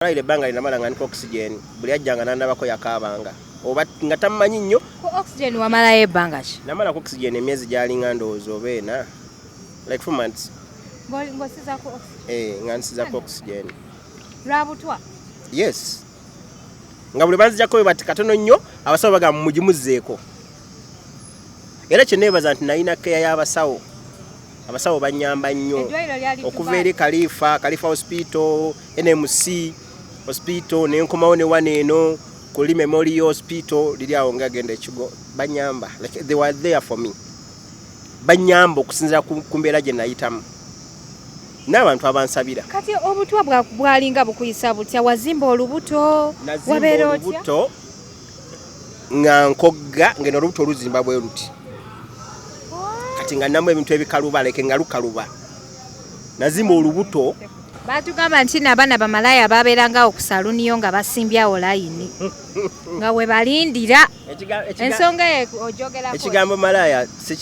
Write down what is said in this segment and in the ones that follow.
Layira ebbanga linamala nga ndiko oxygen, buli ajjanga nandabako yakaabanga oba nga tammanyi nnyo. Ku oxygen wamalayo ebbanga ki? Namala ku oxygen emyezi gyalinga ndowooza oba 4, like 4 months. Ng'osiza ku oxygen? Eh, nga nsiza ku oxygen. Lwa butwa? Yes, nga buli banzijako bwe bati katono nnyo, abasawo bagamba mugimuzzeeko. Era kyeneebaza nti nalina keya y'abasawo, abasawo banyamba nnyo. Eddwaliro lyali Okuva eri Khalifa Hospital, NMC Hospital, nenkomawo ne wano eno ku Lee Memorial Hospital, liri awo nga genda ekigo, banyamba. Like, they were there for me, banyamba okusinziira ku mbeera gye nayitamu n'abantu abansabira. Kati obutwa bwalinga bukuyisa butya? Wazimba olubuto? Nazimba Wabeera otya? olubuto nga nkogga, ngeno olubuto oluzimba bwe luti. Kati nga namu ebintu ebikaluba, leke nga lukaluba. Nazimba olubuto. Batugamba nti n'abaana bamalaaya babeerangawo ku saluniyo nga basimbyawo layini nga we balindira. Ensonga eyo ojogerako? Ekigambo malaaya si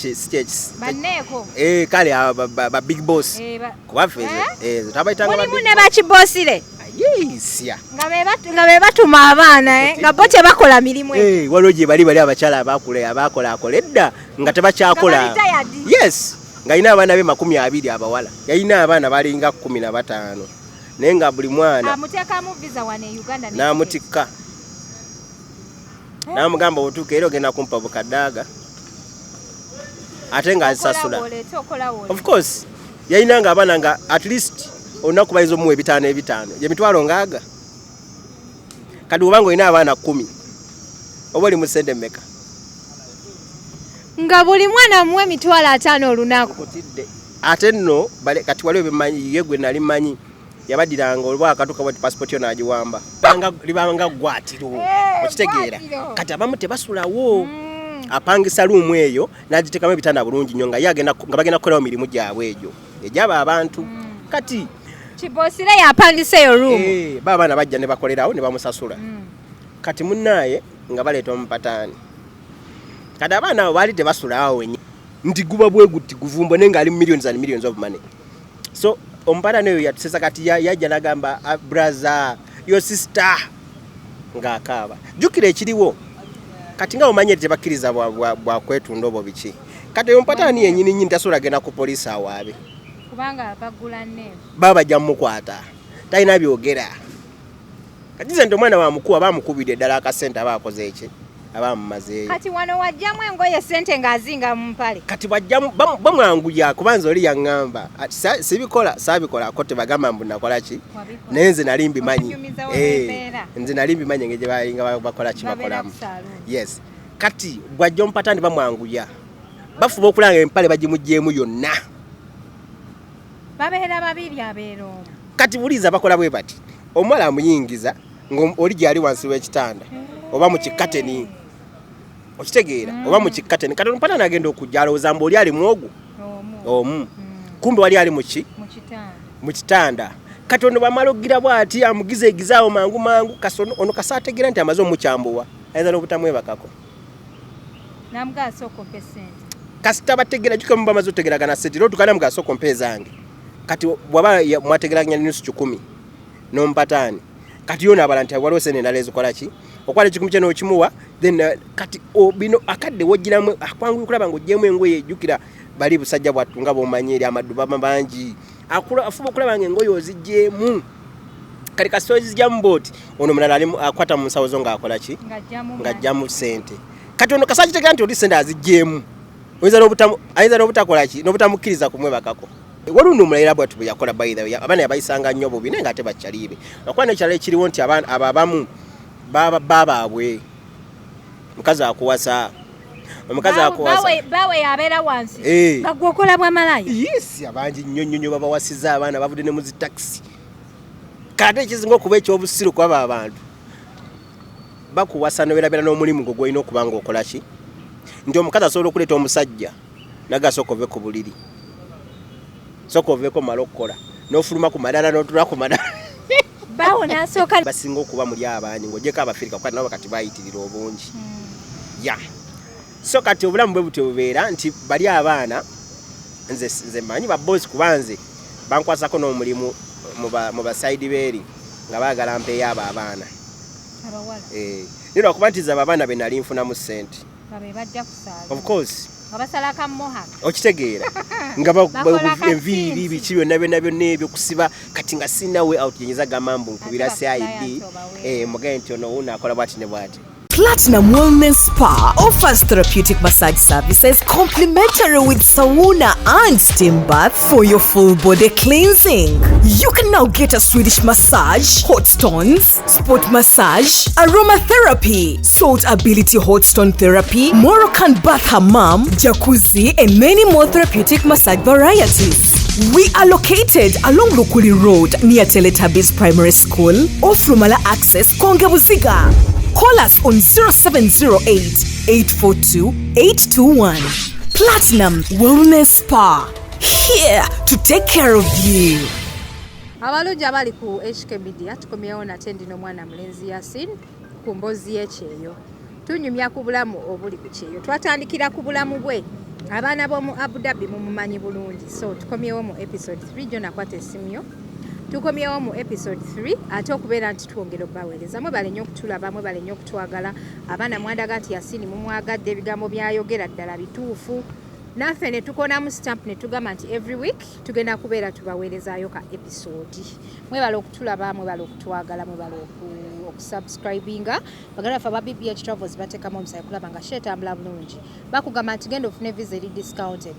Banneeko. Eh, kale aba ba big boss. Eh, Kuba ffe Eh? eh, twabayitanga ba Mulimu big ne bakiboosire Yes, ya. Nga be batuma abaana, eh, nga bo tebakola mirimu egyo. Eh, waliwo gye bali abakyala abakula, abakolaakola edda nga tebakyakola. Nga bali tired. Yes, ng'alina abaana be 20 abawala. Yalina abaana balinga 15, naye nga buli mwana Amuteekamu visa wano e Uganda ne n'amutikka n'amugamba, "Otuuka era ogenda kumpa bukadaaga," ate ng'azisasula. Okola w'oleeta, okola w'oleeta. Of course, yalina nga abaana nga at least olunaku bayinza omuwa ebitaano ebitaano, emitwalo ngaaga. Kati obanga olina abaana 10, oba oli mu ssente mmeka? Nga buli mwana amuwa 50,000 olunaku. Kutidde ate nno kati waliwo bemmanyi, ye gwe nali mmanyi yabaddiranga olwa akatuka bwati, passport yo n'agiwamba. Libanga ggwatiro. Eh, Okitegeera? Ggwatiro. Kati abamu tebasulawo, apangisa room eyo n'agiteekamu ebitanda bulungi nnyo, nga ye nga bagenda kukolerawo mirimu gyabwe egyo egyaba abantu. Kati Kibosire yapangisa eyo room? Eh, ba abaana bajja ne bakolerawo ne bamusasula. Kati munnaaye nga baleeta omupataani. Kati abaana abo baali tebasula awo wennyini, nti guba bwe guti guvumbo, naye ng'ali mu millions and millions of money. So omupataani oyo yatusesa. Kati yajja n'agamba, "Ah, brother, your sister," ng'akaaba. Jjukira ekiriwo kati nga omanyi tebakkiriza bwa kwetunda obwo biki. Kati oyo omupataani yennyini nnyini tasobola genda ku poliisi awaabe. Kubanga bagula nneevu. Baba bajja mumukwata, talina byogera. Kati nze nti omwana wamukuba, bamukubidde ddala akasente, aba akoze eki, aba amumazeeyo. Kati wano wajjamu engoye, sente ng'azinga mu mpale. Kati bwajjamu bamwanguya, kubanza oli yaŋŋamba ati sibikola, saabikolako, tebagamba mbu nakola ki. Wabikola. Naye nze nali mbimanyi. Okunyumiza Eh, embeera. Nze nali mbimanyi engeri gye balinga bakola ki, Babeera bakolamu. ku saaluuni. Yes, kati bwajja omupatani bamwanguya, bafuba okulanga empale bagimuggyemu yonna. Babeera babiri, abeera omu? Kati buliza bakola bwe bati: omuwala amuyingiza nga oli gyali wansi w'ekitanda oba mu kikateni, okitegeera, oba mu kikateni. Kati omupatani agenda okujja alowooza mbu oli ali mu ogwo Omu. omu. Kumbe wali ali muki? Mu kitanda. Mu kitanda. Kati ono bwamala okugira bwati amugiza egizaawo mangu mangu. Kasi ono kasa ategeera nti amaze omukyambuwa, ayinza n'obutamwebakako. Namugaa, "Sooka ompe sente." Kasita bategeera, juka muba bamaze otegeragana sente, era otukana mugaa, "Sooka ompe ezange." Kati bwaba mwategeraganya nusu 100 n'omupataani, kati yo naabala nti waliwo sente endala ezikola ki, okwala 100 kye n'okimuwa. Then kati bino akadde wogiramu akwanguya okulaba ng'oggyemu engoye. Ejjukira bali busajja bwattu nga bw'omanyi eri amaddu baba bangi. Afuba okulaba nga engoye oziggyemu. Kati kasita ozigyamu booti, ono omulala ali akwata mu nsawo zo ng'akola ki? Ng'ajjamu. Ng'ajjamu sente. Kati ono kasa kitegera nti oli sente aziggyemu, ayinza n'obutakola ki, n'obutamukkiriza kumwebakako. Waliwo n'omulala bwatu bwe yakola. By the way, abaana yabayisanga nnyo bubi, naye ng'ate bakyaliibe. Okuba n'ekirala ekiriwo nti abaana abo abamu baba babaabwe mukazi akuwasa, omukazi akuwasa. Bawe yabeera wansi? Eh. Nga gwe okola bwamalaaya? Yes, abangi nnyo nnyo nnyo babawasiza abaana bavudde ne mu zi takisi. Kate ekisinga okuba ekyobusiru kwaba abantu bakuwasa noberabera n'omulimu gwo gwolina okuba nga okola ki, nti omukazi asobola okuleeta omusajja naga, "Sooka ove ku buliri, sooka oveeko male okukola," n'ofuluma ku madala n'otula ku madala. Bawo n'asooka. Basinga okuba muli abangi ng'ogyeko Abafirika, kuba nabo kati bayitirira obungi. Ya, so kati obulamu bwe butyo bubeera nti bali abaana nze mmanyi babosi, kuba nze bankwasako n'omulimu mu ba side beeri. Nga baagala mpeeyo abo abaana. Eh, naye lwakuba nti zabo abaana be nali nfunamu ssente. Of course. Okitegeera nga enviiri biki byonna byonna byonna ebyo kusiba kati nga sirina way out gyenyinza gamba mbu nkubira CID, eh, mugaye nti ono wuno akola bwati ne bwati. Platinum Wellness Spa offers therapeutic massage services complimentary with sauna and steam bath for your full body cleansing. You can now get a Swedish massage, hot stones, sport massage, aromatherapy, salt ability hot stone therapy, Moroccan bath hammam, jacuzzi, and many more therapeutic massage varieties. We are located along Lukuli Road near Teletubbies Primary School, off Lumala Access, Konge Buziga. Call us on 0708 842 821. Platinum Wellness Spa, here to take care of you. Abalungi abali ku HK Media, tukomyewo nate. Ndi n'omwana mulenzi Yasin ku mboozi y'ekyeyo. Tunyumya ku bulamu obuli ku kyeyo. Twatandikira ku bulamu bwe abaana b'omu Abu Dhabi, mumumanyi bulungi. So tukomyewo mu episode 3. Jo nakwata essimu yo. Tukomyewo mu episode 3 ate okubeera nti twongera obbaweereza. Mwebale nnyo okutulaba, mwebale nnyo okutwagala. Abaana mwandaga nti Yasini mumwagadde, ebigambo byayogera ddala bituufu. Naffe ne tukonamu stamp ne tugamba nti every week tugenda kubeera tubaweerezaayo ka episode. Mwebale okutulaba, mwebale okutwagala, mwebale okusubscribinga. Baganda baffe aba BBH Travels bateekamu omusayi kulaba nga kyetambula bulungi. Bakugamba nti genda ofune visa eri discounted.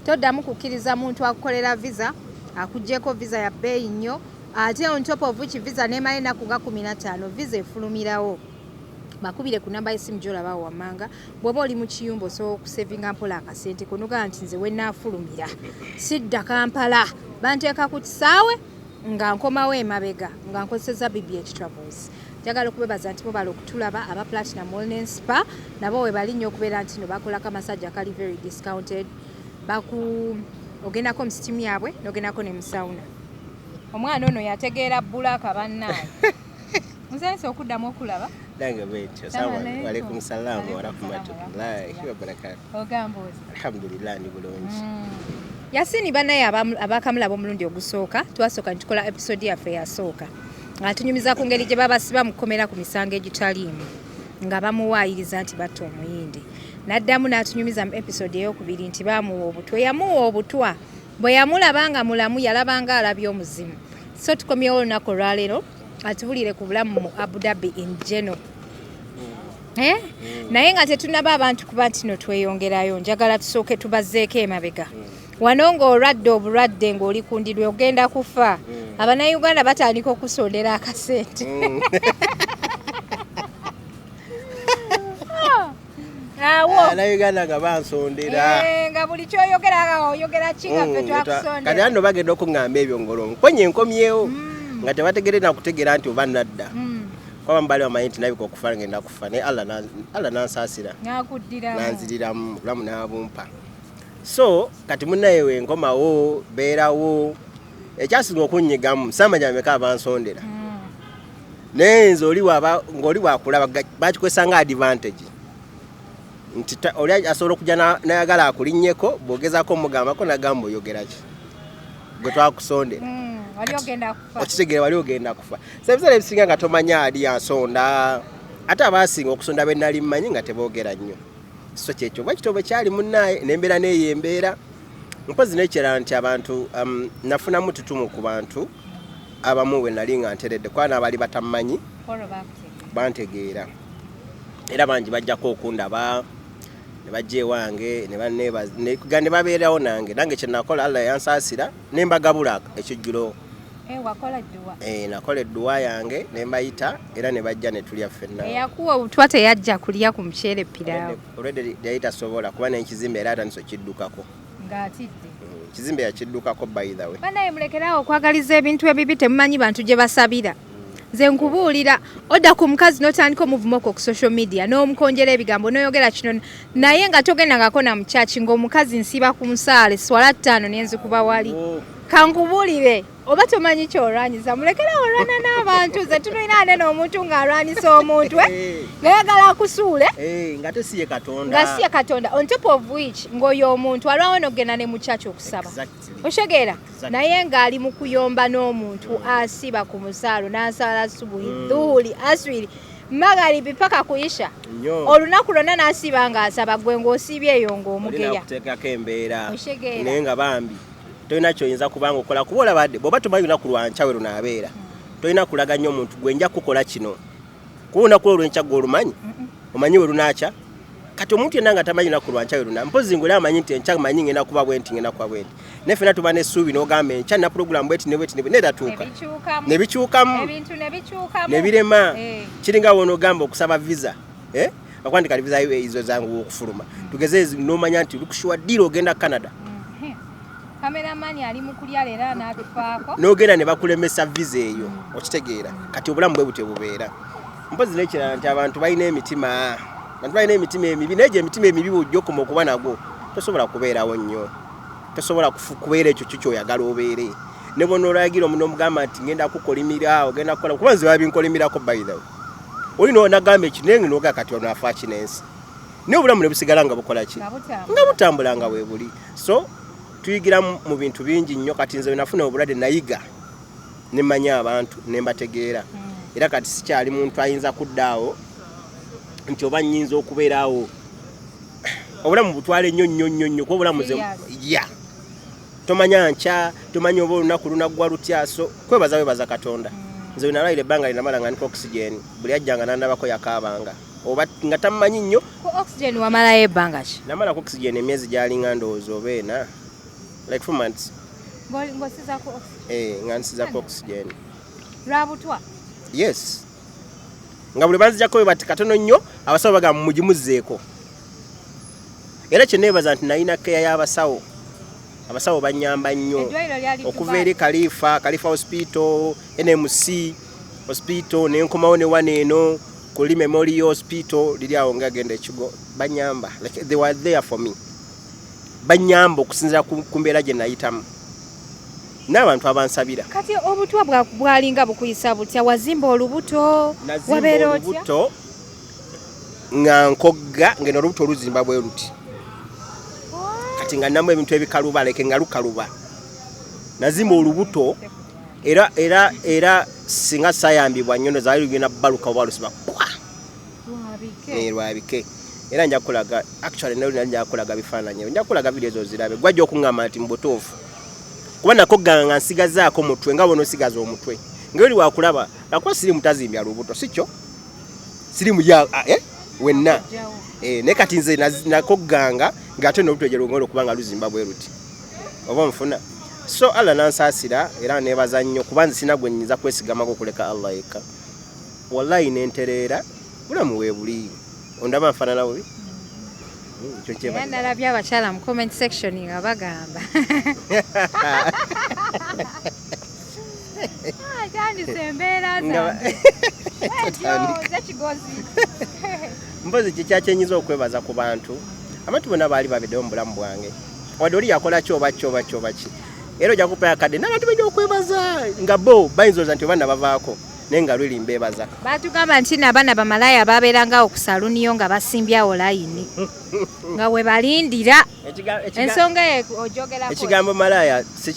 Toddamu kukkiriza muntu akukolera visa akugyeko visa ya bbeeyi nnyo, ate on top of which visa nemala ennaku nga 15 visa efulumirawo. Bakubire ku namba y'essimu gy'olabawo wammanga. Bw'oba oli mu kiyumba osobola okusevinga mpola akasente konogaa nti nze wenaafulumira sidda Kampala, banteeka ku kisaawe nga nkomawo emabega nga nkozeseza BBH Travels. Njagala okubebaza nti mubala okutulaba. Aba Platinum Wellness Spa nabo we bali nnyo okubeera nti no bakolako amasajja akali very discounted. Baku ogendako mu steam yaabwe n'ogendako ne mu sauna. Omwana ono yategeera bulaka bannaaye. Nze okuddamu okulaba. Nange bwetyo. Salamu alaikum. Walaikum salamu Walaikum warahmatullahi salamu. Wabarakatu. Ogamba oti? Alhamdulillah, ndi bulungi. Yasini bannaye, abakamulaba omulundi ogusooka, twasooka nitukola episode yaffe eyasooka nga tunyumiza ku ngeri gye babasiba mu kkomera ku misango egitaliimu nga bamuwaayiriza nti batta omuyindi. N'addamu n'atunyumiza mu episode eyokubiri nti bamuwa obutwa, yamuwa obutwa bwe yamulaba nga mulamu, yalaba nga alabye omuzimu. So tukomyewo olunaku olwaleero atubulire ku bulamu mu Abu Dhabi in general. Eh? Naye nga tetunaba abantu kuba nti no tweyongerayo, njagala tusooke tubazzeeko emabega wano ng'olwadde obulwadde ng'oli ku ndiri ogenda kufa. Abannayuganda batandika okusondera akasente awo. Abannayuganda nga bansondera. Eh, nga buli kyoyogera nga oyogera ki nga ffe Kati twakusondera. Ano bagenda okuŋŋamba ebyo ngolo nkonye nkomyewo nga tebategere nakutegeera nti oba nadda, kuba bamu baali bamanyi nti nabika okufa ngenda kufa, naye Allah nansaasira. Nakuddiramu. Nanziriramu bulamu n'abumpa. So kati munnaye wenkomawo beerawo ekyasinga okunnyigamu saamanya bameka abansondera, naye nze oli ng'oli wakulaba bakikozesa nga advantage nti oli asobola okujja nayagala akulinnyeko, bw'ogezaako omugambako nagamba oyogera ki gwe twakusondera. Wali ogenda kufa. Okitegeera, wali ogenda kufa. So ebiseera ebisinga nga tomanya ali yansonda, ate abaasinga okusonda be nali mmanyi nga teboogera nnyo. So kyekyo bwe kityo bwe kyali munnaaye nembeera neeyo embeera. Mpozi n'ekirala nti abantu nafunamu tutumu ku bantu abamu we nali nga nteredde, kuba n'abaali batammanyi Olwo bakutegeera. Bantegeera, era bangi bajjako okundaba ne bajja ewange ne ne babeerawo nange. Nange kyenakola, Allah yansaasira ne mbagabula ekijjulo. Eh, wakola dduwa. Eh, nakola edduwa yange ne mbayita era ne bajja ne tulya ffenna. Eyakuwa obutwa teyajja kulya ku muceere piraawo? Already yali tasobola kuba n'ekizimbe era atandise okiddukako. Ng'atidde. Ekizimbe yakiddukako, by the way. Banaye mulekeraawo okwagaliza ebintu ebibi, temumanyi bantu gye basabira. Nze nkubuulira, odda ku mukazi n'otandika omuvumoko ku social media n'omukonjera ebigambo n'oyogera kino, naye nga togendangako na mukyaki ng'omukazi nsiba ku musaale swala 5 nenzikuba wali. Oh. Kankubuulire, oba tomanyi kyolwanyisa, mulekere olwana n'abantu. Ze tulina anene omuntu ng'alwanyisa omuntu, eh? Ngayagala akusuule. Nga te si ye Katonda. Nga si ye Katonda. On top of which, ng'oyo omuntu alwawo n'okugenda ne mu church okusaba. Oshegeera? Naye ng'ali mu kuyomba n'omuntu asiba ku musaalo n'asala subuhi, dhuhuli, aswiri, magharibi paka kuisha. Nnyo. Olunaku lwonna n'asiba ng'asaba, gwe ng'osiibye eyo ng'omugeya. Olina kuteekako embeera. Oshegeera. Naye nga bambi tolina kyoyinza kubanga okola, kuba olabadde bw'oba tomanyi lunaku lwankya we lunaabeera, tolina kulaga nnyo omuntu gwe nja kukola kino, kuba olunaku lwo olwenkya gwe olumanyi, omanyi we lunaakya. Kati omuntu yenna nga tamanyi lunaku lwankya we luna, mpozi ng'oli amanyi nti enkya manyi ngenda kuba bwe nti, ngenda kuba bwe nti, naye ffenna tuba n'essuubi n'ogamba enkya nina pulogulaamu bweti ne bweti ne bweti, neeratuuka Nebikyukamu. Ne bikyukamu. Ebintu ne bikyukamu. Ne birema. Kiringa wonoogamba okusaba visa, eh? Bakwandika visa ezo zangu okufuluma, tugeze n'omanya nti lukushuwa ddiira ogenda Canada. Kameramani ali mu kulya leero anaatufaako. N'ogenda ne bakulemesa visa eyo, okitegeera? Kati obulamu bwe butyo bubeera. Mpozi n'ekirala nti abantu balina emitima, abantu balina emitima emibi, naye gye emitima emibi bw'ojja okoma okuba nagwo, tosobola kubeerawo nnyo, tosobola kubeera ekyo kyo kyoyagala obeere. Ne bw'onoolagira omuntu n'omugamba nti ngenda kukolimira, ogenda kukola, kuba nze babinkolimiraako, by the way, oli nagamba eki naye noga kati ono afa ki n'ensi, naye obulamu ne busigala nga bukola ki? Nga butambula. Nga butambula nga bwe buli. So tuyigira mu bintu bingi nnyo. Kati nze nafuna obulwadde, nayiga ne mmanya abantu ne mbategeera, era kati sikyali muntu ayinza kudda awo nti oba nnyinza okubeera awo. Obulamu butwale nnyo nnyo nnyo nnyo, kuba obulamu Serious. Ya, tomanya nkya, tomanya oba olunaku lunaggwa lutya. So kwebaza, webaza Katonda. Nze wenalwalira ebbanga linamala nga ndiko oxygen, buli ajjanga nandabako yakaabanga, oba nga tammanyi nnyo. Ku oxygen wamalayo ebbanga ki? Namala ku oxygen emyezi gyalinga ndowooza oba 4, like 4 months. Ng'osiza ku oxygen? Eh, nga nsiza ku oxygen. Lwa butwa? Yes, nga buli banzijako bwe bati katono nnyo, abasawo bagamba mugimuzzeeko. Era kyeneebaza nti nalina keya y'abasawo, abasawo banyamba nnyo. Eddwaliro lyali Okuva Dubai. eri Khalifa, Khalifa Hospital, NMC Hospital, nenkomawo ne wano eno kuli Memorial Hospital liri awo nga genda ekigo, banyamba. Like, they were there for me, banyamba okusinziira ku mbeera gye nayitamu n'abantu abansabira. Kati obutwa bwalinga bukuyisa butya? Wazimba olubuto? Nazimba Wabeera otya? olubuto nga nkogga, ngeno olubuto oluzimba bwe luti. Kati nga namu ebintu ebikaluba, leke nga lukaluba. Nazimba olubuto era singa sayambibwa nnyo zaali lugenda baluka oba lusiba kwa. Lwabike. Eh, lwabike. Era nja kulaga, actually nali nja kulaga bifaananyi, nja kulaga video ezo zirabe, gwajja okuŋŋamba nti mu butuufu, kuba nakogganga nga nsigazaako mutwe, nga bw'onoosigaza omutwe nga oli wakulaba, lwakuba sirimu tazimbya lubuto, si kyo sirimu ya ah, eh, wenna. Okugyawo. Eh, naye kati nze nakogganga ng'ate n'olutwe gye lwongera okuba nga luzimba bwe luti, oba onfuna. So Allah nansaasira era neebaza nnyo, kuba nze sina gwe nnyinza kwesigamako okuleka Allah yekka. Wallahi nentereera, bulamu weebuli, ondaba nfaanana bubi? Ekyo Era nkyebaliza. nalabye abakyala mu comment section nga bagamba, "Ah, tandise embeera zange ekyo zekigozi." Mpozi kikya kyenyinza okwebaza ku bantu, abantu bonna baali babeddewo mu bulamu bwange, wadde oli yakola ki oba ki oba ki oba ki, era ojja kupayo akadde n'abantu bajja okwebaza nga bo bayinza oza nti oba nabavaako, naye nga lwiri mbeebaza. Batugamba nti n'abaana bamalaaya babeerangawo ku saluniyo nga basimbyawo layini nga we balindira. Ensonga eyo ojogerako? Ekigambo malaaya si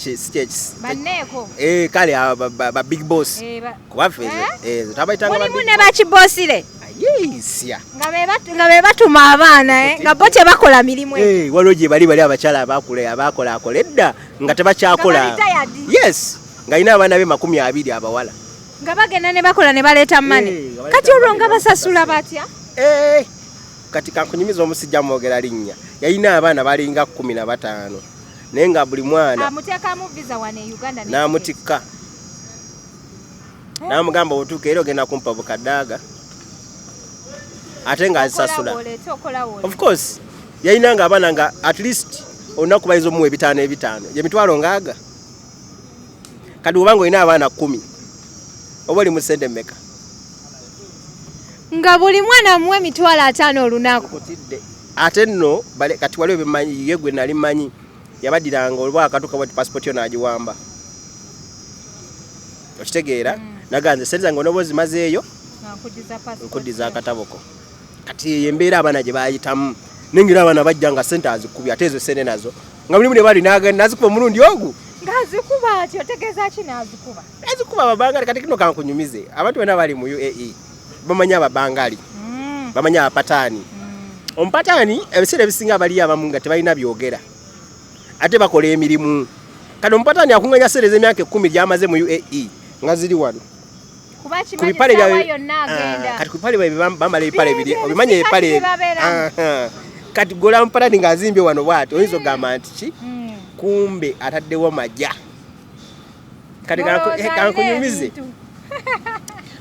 Banneeko. Eh, kale aba ba big boss. Eh, Kuba ffe Eh? eh, tabayitanga ba Mulimu big ne bakibosire. Ayisya. Nga be batuma abaana, eh, nga bo tebakola mirimu eyo. Eh, waliwo gye bali abakyala abakula abakolakola edda nga tebakyakola. Nga bali tired. Yes, nga alina abaana be 20 abawala. Nga bagenda ne bakola ne baleeta money. Eh, nga baleeta Kati olwo money, nga basasula batya? Eh, kati kankunyumiza omusijja mwogera linnya, yalina abaana balinga 15, naye nga buli mwana Amuteekamu visa wano e Uganda ne n'amutikka n'amugamba otuuka era ogenda kumpa bukadaaga, ate ng'azisasula. Okola w'oleeta, okola w'oleeta. Of course yalina nga abaana nga at least olunaku bayinza omuwa ebitaano ebitaano, gyemitwalo ngaaga. Kati obanga olina abaana 10, oba oli mu ssente mmeka? Nga buli mwana amuwa 50,000 olunaku. Kutidde ate nno kati waliwo bemanyi, ye gwe nali mmanyi yabaddiranga olwa akatuuka bwati passport yo n'agiwamba. Okitegeera? Naganze sente zange onoba ozimazeeyo, Nga nkuddiza passport. Nkuddiza akatabo ko. Kati eyo embeera abaana gye bayitamu, nengera abaana bajja nga sente azikubye, ate ezo sente nazo nga mulimu ne bali nazikuba omulundi ogwo. Ng'azikuba atyo, otegeeza ki n'azikuba? Azikuba ababangali. Kati kino kankunyumize, abantu bonna bali mu UAE bamanyi ababangali, bamanyi abapataani. Omupataani ebiseera ebisinga baliyo abamu nga tebalina byogera, ate bakola emirimu. Kati omupataani akunganya sente ez'emyaka 10 gyamaze mu UAE nga ziri wano kuba ku kimanyi bipale saawa byabwe. yonna Ah, agenda. Kati ku bipale byabwe bambala ebipale Bye- biri bye obimanyi bisikati ebipale bye babeeramu. Aha. Kati gola mupataani ng'azimbye wano bw'ati, oyinza okugamba nti ki? Kumbe ataddewo majja. Kati Olowooza alina kankunyumize. ebintu.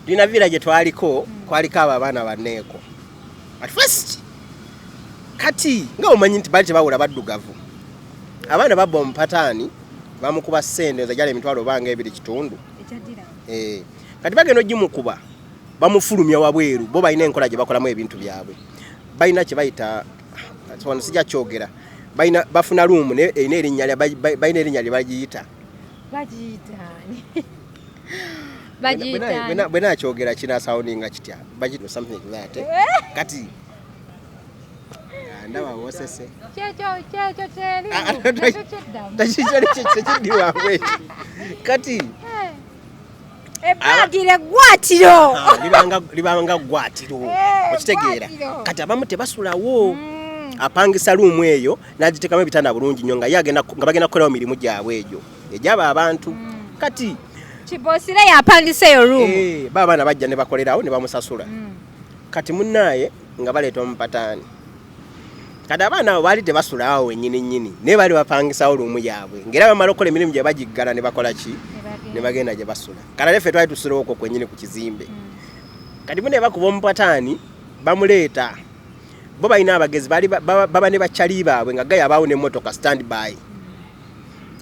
Tulina villa gye twaliko, kwaliko abo abaana banneeko at first. Kati nga omanyi nti baali tebawula baddugavu, abaana babba omupataani, bamukuba ssente ezajala emitwalo obanga 2.5. Ekyaddira. Eh, kati bagenda ogimukuba, bamufulumya wabweru. Bo balina enkola gye bakolamu ebintu byabwe, balina kye bayita, wano sijja kyogera, balina bafuna room naye erina erinnya balina erinnya lye bagiyita. Bagiyitaani? Bagiyitaani? Bwe nakyogera kinasoundinga kitya? Bagiyita something like that, eh? Kati ah, ndaba wosese. Kyekyo, kyekyo kyeri. Ah, ah, Kyekyo kyeddamu. Tekiddiwamu ekyo kati. Ebbaagiro, eggwatiro. Ah, libanga ggwatiro. Eh, Okitegeera? ggwatiro. Kati abamu tebasulawo, apangisa room eyo n'agiteekamu ebitanda bulungi nnyo, nga ye nga bagenda kukolerawo mirimu gyabwe egyo egyabo abantu. Kati Kibosire yapangisa eyo room. Eh, ba abaana bajja ne bakolerawo ne bamusasula. Kati munnaaye nga baleeta omupataani. Kati abaana abo baali tebasulawo wennyini nnyini, naye baali bapangisawo room yaabwe, ng'era bamala okukola emirimu gye bagiggala ne bakola ki, ne bagenda gye basula. Kati ate ffe twali tusulawo okwo kwennyini ku kizimbe. Kati mune bakuba omupataani, bamuleeta. Bo balina abagezi, baali baba ne bakyali baabwe nga gaya abaawo n'emmotoka stand by,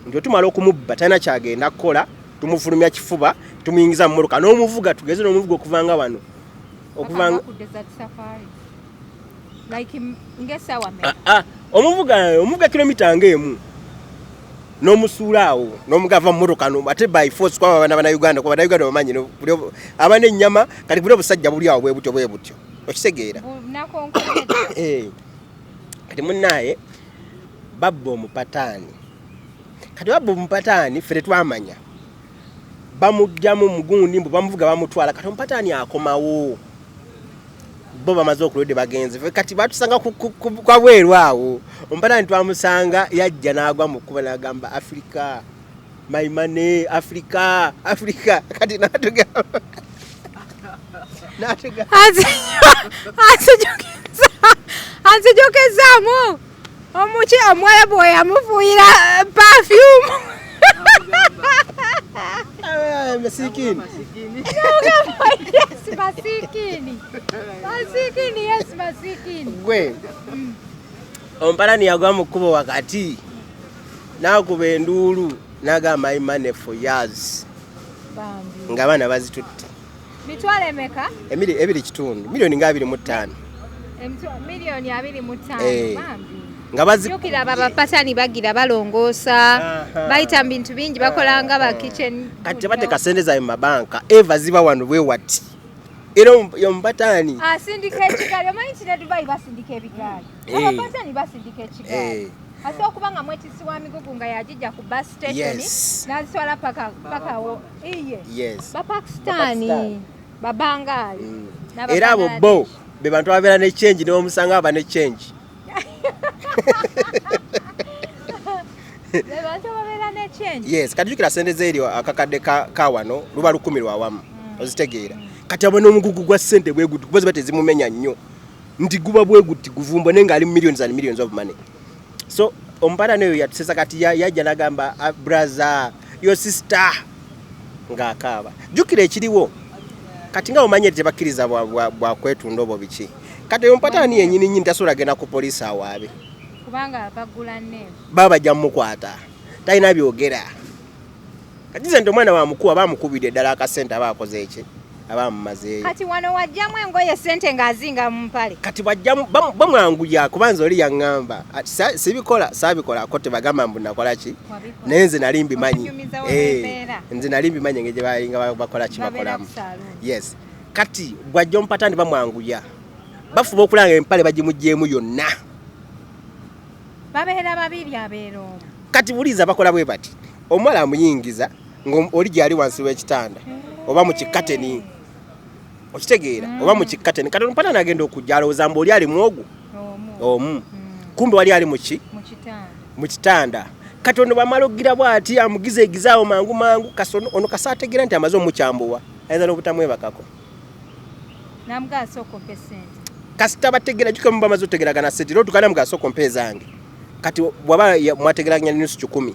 nti otumala okumubba talina kyagenda kukola, tumufulumya kifuba, tumuyingiza mu mmotoka n'omuvuga, tugeze n'omuvuga okuva nga wano okuva Paka ku desert safari. Like ng'essaawa mmeka? Ah, ah, omuvuga kilomita ng'emu n'omusuula awo n'omugava mu mmotoka ate by force kwaba abaana bannayuganda, kuba bannayuganda bamanyi aba n'ennyama. Kati buli obusajja buli awo bwe butyo bwe butyo, okitegeera? Nakonkomedde. Eh, kati munnaaye babba omupataani. Kati babba omupataani, ffe tetwamanya, bamuggyamu mugundi mbu bamuvuga bamutwala. Kati omupataani akomawo, bo bamaze okulwedde bagenze. Ffe kati batusanga kwabweru awo. Omupataani twamusanga yajja n'agwa mu kkuba n'agamba, "Africa, my money, Africa, Africa." Kati n'atugamba Anzijukizzaamu omuki omuwarabu we yamufuuyira perfume. "Ah, masikini." Yes, masikini, masikini, yes, masikini. Gwe omupalani yagwa mu kkubo wakati n'akuba enduulu n'agamba, "My money for years." Bambi. Ng'abaana bazitutte. Mitwalo emeka? 2.5, miliyoni nga 25. Miliyoni 25. Eh. Bambi. Nga bazi Jjukira abo abapatani bagira balongoosa, bayita mu bintu bingi, bakola nga ba kitchen. Kati tebateeka sente zaabwe mu mabanka, eva ziba wano bwe wati, era omupataani Asindika ekigaali. Omanyi nti ne Dubai basindika ebigaali? Eh. Abapatani basindika ekigaali. Eh. Asobola okuba nga mwetisi wa migugu nga yagijja ku bus station n'azitwala paka paka wo iye. Bapakistani, Bapakistani. Babangaali, Era abo bo be bantu ababeera ne change, nebamusanga aba ne change. Be bantu ababeera ne change. Yes, kati jjukira sente zeeri akakadde ka wano luba 1,000 lwawamu, ozitegeera? Kati abo n'omugugu gwa sente bwe guti, kuba ziba tezimumenya nnyo nti guba bwe guti guvumbo, naye ng'ali mu millions and millions of money. So omupatani oyo yatusesa. Kati yajja n'agamba, "Ah, brother, your sister," ng'akaaba. Jjukira ekiriwo kati nga omanyi eri tebakkiriza bwa kwetunda obwo biki. Kati oyo omupatani yennyini nnyini tasobola genda ku poliisi awaabe. Kubanga bagula nneevu. Baba bajja mumukwata, talina byogera. Kati ze nti omwana wamukuba, bamukubidde ddala akasente, aba akoze eki? Aba amumazeeyo. Kati wano wajjamu engoye sente ng'azinga mu mpale. Kati bwajjamu bamwanguya kubanza oli yaŋŋamba sibikola saabikola ko tebagamba mbu nakola ki, naye nze nali mbimanyi. Nze nali mbimanyi engeri gye balinga bakola ki, bakolamu. Yes, kati bwajja omupatani bamwanguya, bafuba okulanga empale bagimugyemu yonna. Babeera babiri, abeera omu. Kati buliza bakola bwe bati, omuwala amuyingiza ng'oli gyali wansi w'ekitanda oba mu kikateni, okitegeera, oba mu kikateni. Kati omupatani agenda okujja alowooza mbu oli ali mu ogwo omu, kumbe wali ali muki, mu kitanda. Kati ono bwamala okugira bw'ati amugiza egizaawo mangu mangu, kasi ono kasa ategeera nti amaze omukyambuwa, ayinza n'obutamwebakako. Kasita bategeera jjuka bamaze otegeragana sente era otukana mga sooka ompe ezange. Kati bw'aba mwategeraganya nusu 100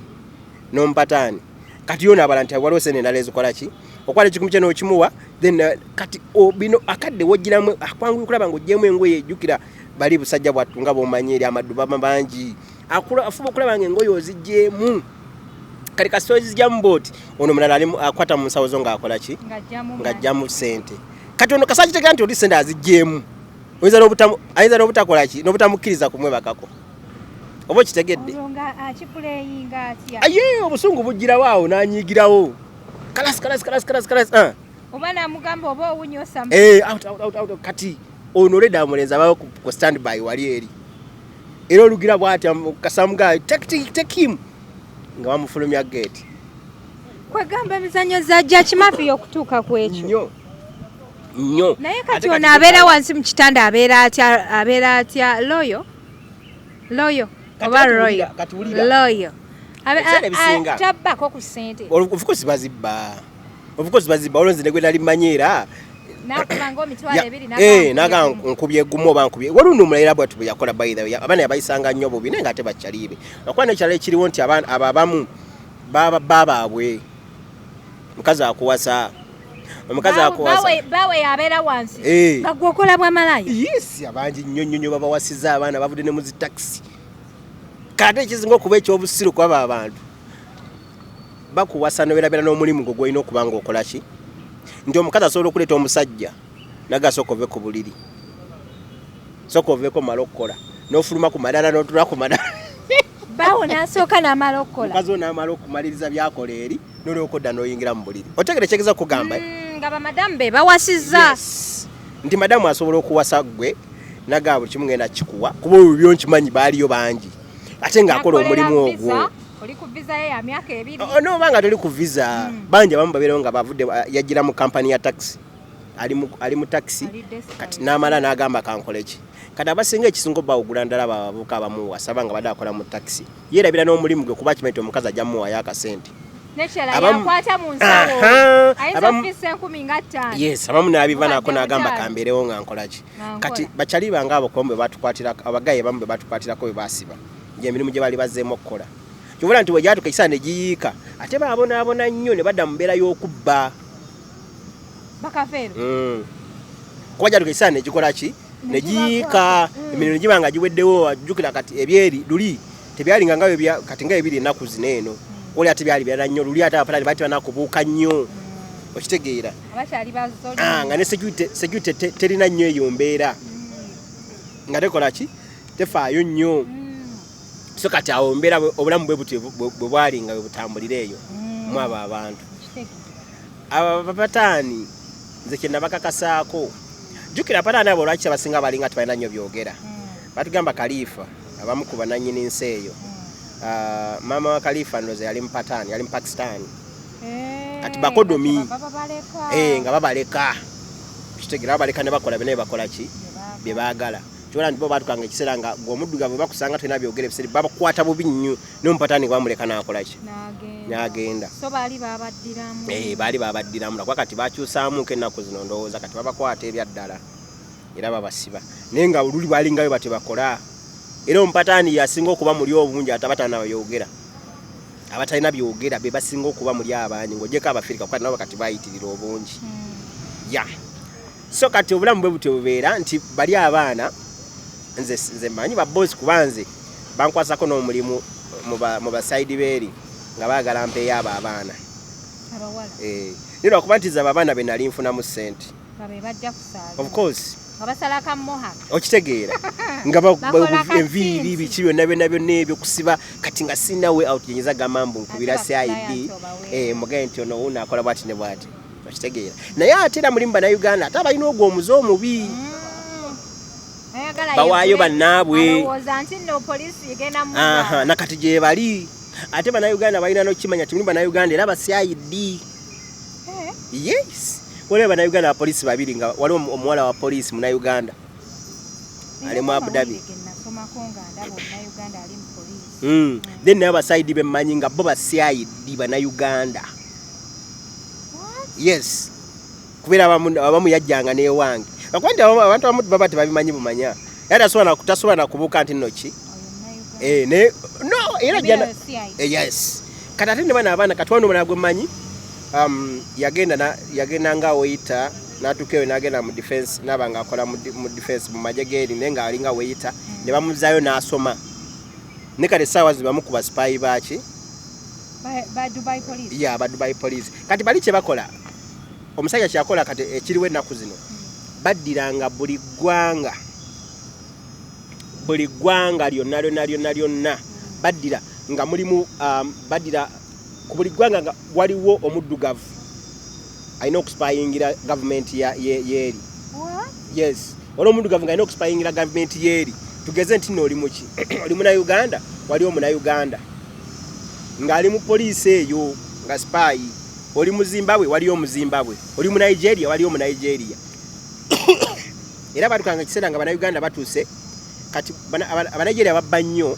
n'omupataani, kati yo naabala nti waliwo sente endala ezikola ki, okwala 1,000 kye n'okimuwa. Then kati bino akadde wogiramu akwanguya okulaba ng'oggyemu engoye. Jjukira bali busajja bwattu nga bw'omanyi eri amaddu baba bangi, afuba okulaba nga engoye oziggyemu. Kati kasita ozigyamu bwoti, ono omulala ali akwata mu nsawo zo ng'akola ki, ng'aggyamu sente. Kati ono kasa akitegera nti oli sente aziggyemu, ayinza n'obutakola ki, n'obutamukkiriza kumwebakako, oba okitegedde? Aye obusungu bugirawo awo n'anyiigirawo, kalas kalas kalas kalas kalas, ah. Oba namugamba oba owunyosa. Eh, out out out out. Kati ono oleda omulenzi abawo ku stand by wali eri, era olugira bwati kasamuga take, take, take him, nga bamufulumya gate. Kwegamba emizannyo za jakimafiya okutuuka ku ekyo. Nnyo nnyo. Naye kati ono abeera wansi mu kitanda abeera atya? Abeera atya loyo loyo oba royo loyo? Tabbako ku ssente? Of course bazibba, of course bazibba. Olwo nze ne gwe nali mmanyi era naga nkubye gumu oba nkubye. Waliwo nomulala era bwatu bwe yakola. By the way, abaana yabayisanga nnyo bubi, naye nga ate bakyaliibe. Okuba n'ekirala ekiriwo nti abo abamu baba baabwe mukazi akuwasa, omukazi akuwasa. Bawe yabeera wansi nga gwe okola bwamalaya. Yes, abangi nnyo nnyo nnyo babawasiza abaana bavudde ne mu zi taxi. Kate ekisinga okuba ekyobusiru kwaba abantu bakuwasa noberabera n'omulimu gwo gwolina okuba nga okola ki, nti omukazi asobola okuleeta omusajja naga sooka ove ku buliri, sooka oveeko mala okukola, n'ofuluma ku madala n'otula ku madala. Bawo n'asooka n'amala okukola. Omukazi wo n'amala okumaliriza byakola eri, n'olyoka odda n'oyingira mu buliri. Otegere kyegeza kugamba? Nga bamadamu be bawasizza. Nti madamu asobola okuwasa ggwe nagaa buli kimu ngenda kikuwa, kuba ebyo byonkimanyi baaliyo bangi ate ng'akola omulimu ogwo. Oli ku visa ye ya myaka 2. Oh, no, banga toli ku visa. Bangi abamu babeerawo nga bavudde, yajjira mu kampani ya taxi, ali mu taxi, kati n'amala n'agamba kankole ki. Kati abasinga ekisinga obawugula ndala abavubuka abamuwasa nga badde akola mu taxi, yeerabira n'omulimu gwe kuba akimanyi nti omukazi ajja muwaayo akasente. Nekirala yakwata mu nsawo, ayinza okufisa 15,000. Yes, abamu n'abiva nako n'agamba kambeerewo nga nkola ki. Kati bakyali bange abo kuba bwe batukwatira, abagaye bamu bwe batukwatirako bwe basiba gyemirimu gye bali bazzeemu okukola. Kyobula nti bwe gyatuka ekiseera ne giyiika, ate baabonaabona nnyo ne badda mu mbeera y'okubba. Bakafeero. Kuba gyatuka ekiseera ne gikola ki, ne giyiika, emirimu ne giba nga giweddewo. Ajjukira kati ebyeri luli tebyalinga nga kati nga ebiri ennaku zino eno, oli ate byali birala nnyo luli, ate abapatani baali tebanakubuuka nnyo, okitegeera? Nga ne security terina nnyo eyo mbeera nga tekola ki, tefaayo nnyo. So kati awo mbeera obulamu bwe butyo bwe bwali nga bwe butambulira eyo mu abo abantu abo abapataani. Nze kye nabakakasaako, jjukira apataani abo lwaki abasinga balinga tebalina nnyo byogera, batugamba Kalifa, abamu ku banannyini nsi eyo, maama wa Kalifa ndowooza yali mupataani, yali mupakisitaani. Kati bakodomi nga babaleka, kitegeera, babaleka ne bakola byonna byebakola ki bye baagala. Kyobola nti bo baatukanga ekiseera nga gwe omuddugavu bakusanga tolina byogera, ebiseera babakwata bubi nnyo, n'omupataani bamuleka n'akola ki, n'agenda. So baali babaddiramu. Baali babaddiramu, lwakuba kati bakyusaamuko ennaku zino, ndowooza kati babakwata ebyaddala era babasiba, naye nga luli balingayo batyo bakola. Era omupataani yasinga okuba muli obungi, ate abatalina byogera, abatalina byogera be basinga okuba muli abangi, ng'ogyeko Abafirika, kuba nabo kati bayitirira obungi. Ya, so kati obulamu bwe butyo bubeera nti bali abaana nze mmanyi babosi, kuba nze bankwasako n'omulimu mu basaidi beeri nga baagala mpeeyo abo abaana. Abawala. Eh, Naye lwakuba nti zaba abaana be nali nfunamu ssente. Nga be bajja ku Of saaluuni. course. Nga basala ka mohawk. Okitegeera nga Bakola ka enviiri tint. biki byonna byonna byonna ebyo kusiba. Kati nga sirina way out gyenyinza gamba mbu nkubira Ate ba CID, client obaweera. Mugaye nti ono wuno akola bwati ne bwati. Okitegeera. Naye ate era mulimu Bannayuganda ate abalina ogwo omuze omubi. Ayagala Bawaayo yeggule, bannaabwe. Alowooza nti nno poliisi egenda Aha, muzza. nakati gye bali. Ate Bannayuganda balina n'okukimanya nti mulimu Bannayuganda era ba CID. Yes. Waliwo Bannayuganda abapoliisi babiri nga waliwo omuwala wa poliisi Munnayuganda. Ali mu Abu Dhabi. Ge nasomako nga ndaba Omunnayuganda ali mu poliisi. Then naye aba CID bemmanyi nga bo ba CID Bannayuganda. What? Yes. Kubeera abamu yajjanga n'ewange. Lwakuba nti abantu abamu baba tebabimanyi bumanya. Era tasobola na kubuuka nti nno ki? Oyo Munnayuganda. Ne, no, era Embeera ajja yo CID. Yes. Kati ate ne bano abaana, kati wano omulala gwe mmanyi, yagenda nga waiter, n'atuuka eyo n'agenda mu defense, n'aba ng'akola mu defense mu magye g'eri, naye ng'alinga waiter, ne bamuzaayo n'asoma. Ne kati essaawa zino bamukuba spy baaki? Ba Dubai police. Yeah, aba Dubai police. Kati bali kye bakola, omusajja kyakola kati ekiriwo ennaku zino, baddiranga buli ggwanga, buli ggwanga lyonna lyonna lyonna lyonna, baddira nga mulimu, baddira ku buli ggwanga nga waliwo omuddugavu alina okuspayingira gavumenti yeeri. What? Yes, waliwo omuddugavu nga alina okuspayingira gavumenti yeeri. Tugeze nti nno oli muki? Oli Munnayuganda, waliwo Omunnayuganda ng'ali mu poliisi eyo nga spy. Oli mu Zimbabwe, waliyo Omuzimbabwe. Oli mu Nigeria, waliyo Omunigeria. Era batukanga ekiseera nga Bannayuganda batuuse kati Abanigeria babba nnyo